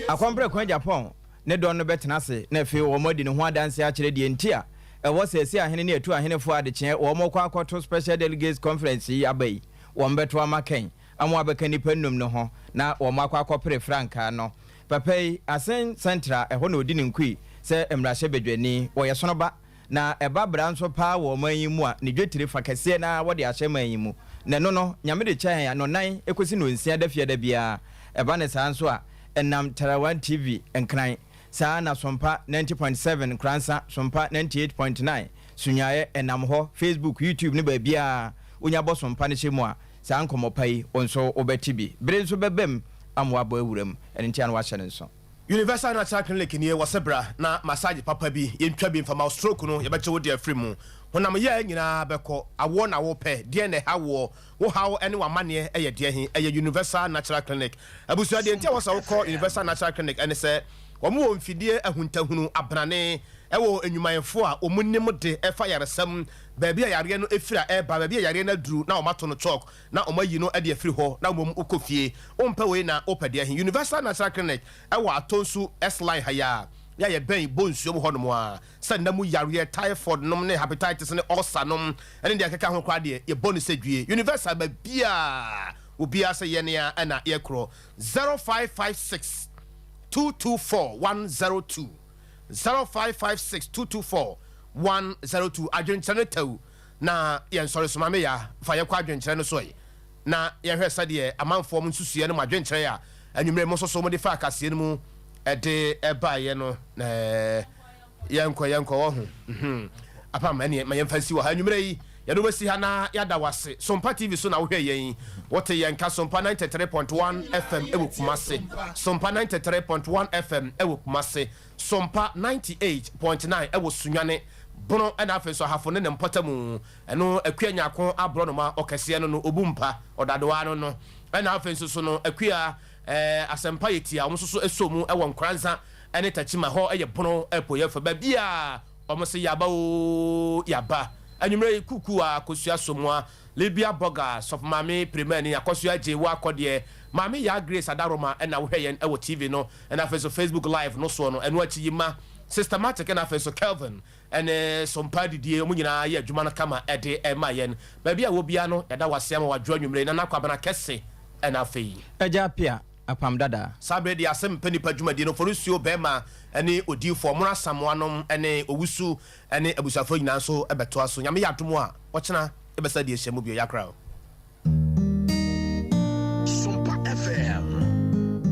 a Akɔmprɛko Agyapong ne dɔn no bɛtena ase na afei wɔadi ne ho adanse akyerɛ deɛ nti a ɛwɔ sɛ Asi Ahene ne Atu Ahenefoɔ adekyeɛ wɔrekɔ akɔto Special Delegates Conference yi aba yi wɔbɛto ama Kɛn ama wɔabɛka nnipa nnum no ho na wɔakɔ akɔpere frankaa no. Papa yi, Asen Central ɛhɔ na ɔdi ne nkui sɛ mmarahyɛbadwani. Ɔyɛ sonoba. Na ɛba bra nso paa wɔ ɔman yi mu a, ne dwetire fa kɛseɛ no ara wɔde ahyɛ man yi mu. Na ɛno no, Nyame de kyɛ yɛn a, nnɔnnan kɔsi nnɔnsia da fiada biara. Ɛba no saa nso a, ɛnam Tarawan TV, Nkran, saa ara na Sompa 90.7, Nkoransa, Sompa 98.9, Sunyaaɛ, ɛnam hɔ, Facebook, YouTube ne baabiara wonya bɔ Sompa no hyɛ mu a, saa nkɔmmɔ pa yi, wo nso wobɛte bi. Bere nso bɛba mu ama woabɔ awura mu. Ɛno nti a na woahyɛ no nso. Universal Natural Clinic nie, wɔse bra na massage papa bi yɛntwa bi mfa ma wo, stroke no yɛbɛkye wo de afiri mu, honam yea nyinaa bɛkɔ, awoɔ na wopɛ, deɛn na ɛha woɔ, wo haw ne w'amaneɛ yɛ deɛ he, ɛyɛ Universal Natural Clinic. Abusua, deɛ nti a ɛwɔ sɛ wokɔ Universal Natural Clinic ne sɛ, Wɔn wɔ mfidie ahuntahunu, abrane, wɔ nnwumayɛfoɔ a wɔn nim de fa yaresɛm, baabi a yareɛ no firi a ɛreba, baabi a yareɛ no aduru na wɔn ato no chalk na wɔn ayi no de afiri hɔ na mmom wokɔ fie. Wompɛ wei na wopɛ deɛ he? Universal Natural Clinic wɔ Atonsu S-line ha yi ara, yɛ a yɛbɛn Bonsuom hɔ nom ara. Sɛ nna mu yareɛ, typhoid nom ne hepatitis ne ulcer nom ne deɛ ɛkeka ho koraa deɛ, yɛbɔ no sɛ dwie. Universal baabiara, obiara sɛ yɛn ara na yɛkorɔ. 0556 224 102 0556 224 102 Adwenkyerɛ no tɛw na yɛnsɔre so. Maame Yaa, fa yɛnkɔ adwenkyerɛ no so ɛ na yɛnhwɛ sɛdeɛ amanfoɔ mo nsusuiɛ ne mo adwenkyerɛ a anwummerɛ mo nso so mode faa kaseɛ no mu de baeɛ no. Na yɛnkɔ, yɛnkɔ, wahu. Mhm. Apam, ɛneɛ ma yɛmfa nsi wɔ ha anwummerɛ yi. Yɛde wo bɛsi ha na yɛada wo ase. Sompa TV so na wohwɛ yɛn yi. Wote yɛn nka Sompa 93.1 FM wɔ Kumasi. Sompa 93.1 FM wɔ Kumasi. Sompa 98.9 wɔ Sunyani, Bono ɛna afei nso Ahafo ne ne mpɔtamu. Ɛno Akua Nyarko aborɔnoma ɔkɛseɛ no no, Obu Mpa, Ɔdadoa no no. Ɛna afei nso so no Akua eh, Asɛmpa yɛ tia, wɔn nso so sɔ mu wɔ Nkoranza ne Takyima, hɔ yɛ Bono apueɛ fa. Baabiara wɔn se yaba oo, yaba. Anwummerɛ yi, Kuku a Kosua Somoa, Libya Burger, Sɔfo Maame Pirimani, Akɔsoa Adjei, wo akɔdeɛ, Maame Yaa Grace Adaroma na wohwɛ yɛn wɔ TV no ɛna afei nso Facebook live no soɔ no. Ɛno akyi yi ma Systematic ɛna afei nso Kelvin ne Sompa Adidie, wɔn nyinaa yɛ adwuma no kama de ma yɛn. Baabi a wɔ biara no, yɛda wo ase ama wadwo anwummerɛ yi. Nana Kwabena Kɛse ɛna afei. Agya Appiah, Apam Dada. Saa berɛ deɛ asɛm mpɛ nipa dwumadie no Forusuo bɛɛma ne odiyifoɔ Mora Asamoah nom ne Owusu ne abusuafoɔ nyinaa nso bɛtoa so. Nyame yɛ adom a ɔkyena yɛbɛsa adi ahyia mu bio. Yɛakra o.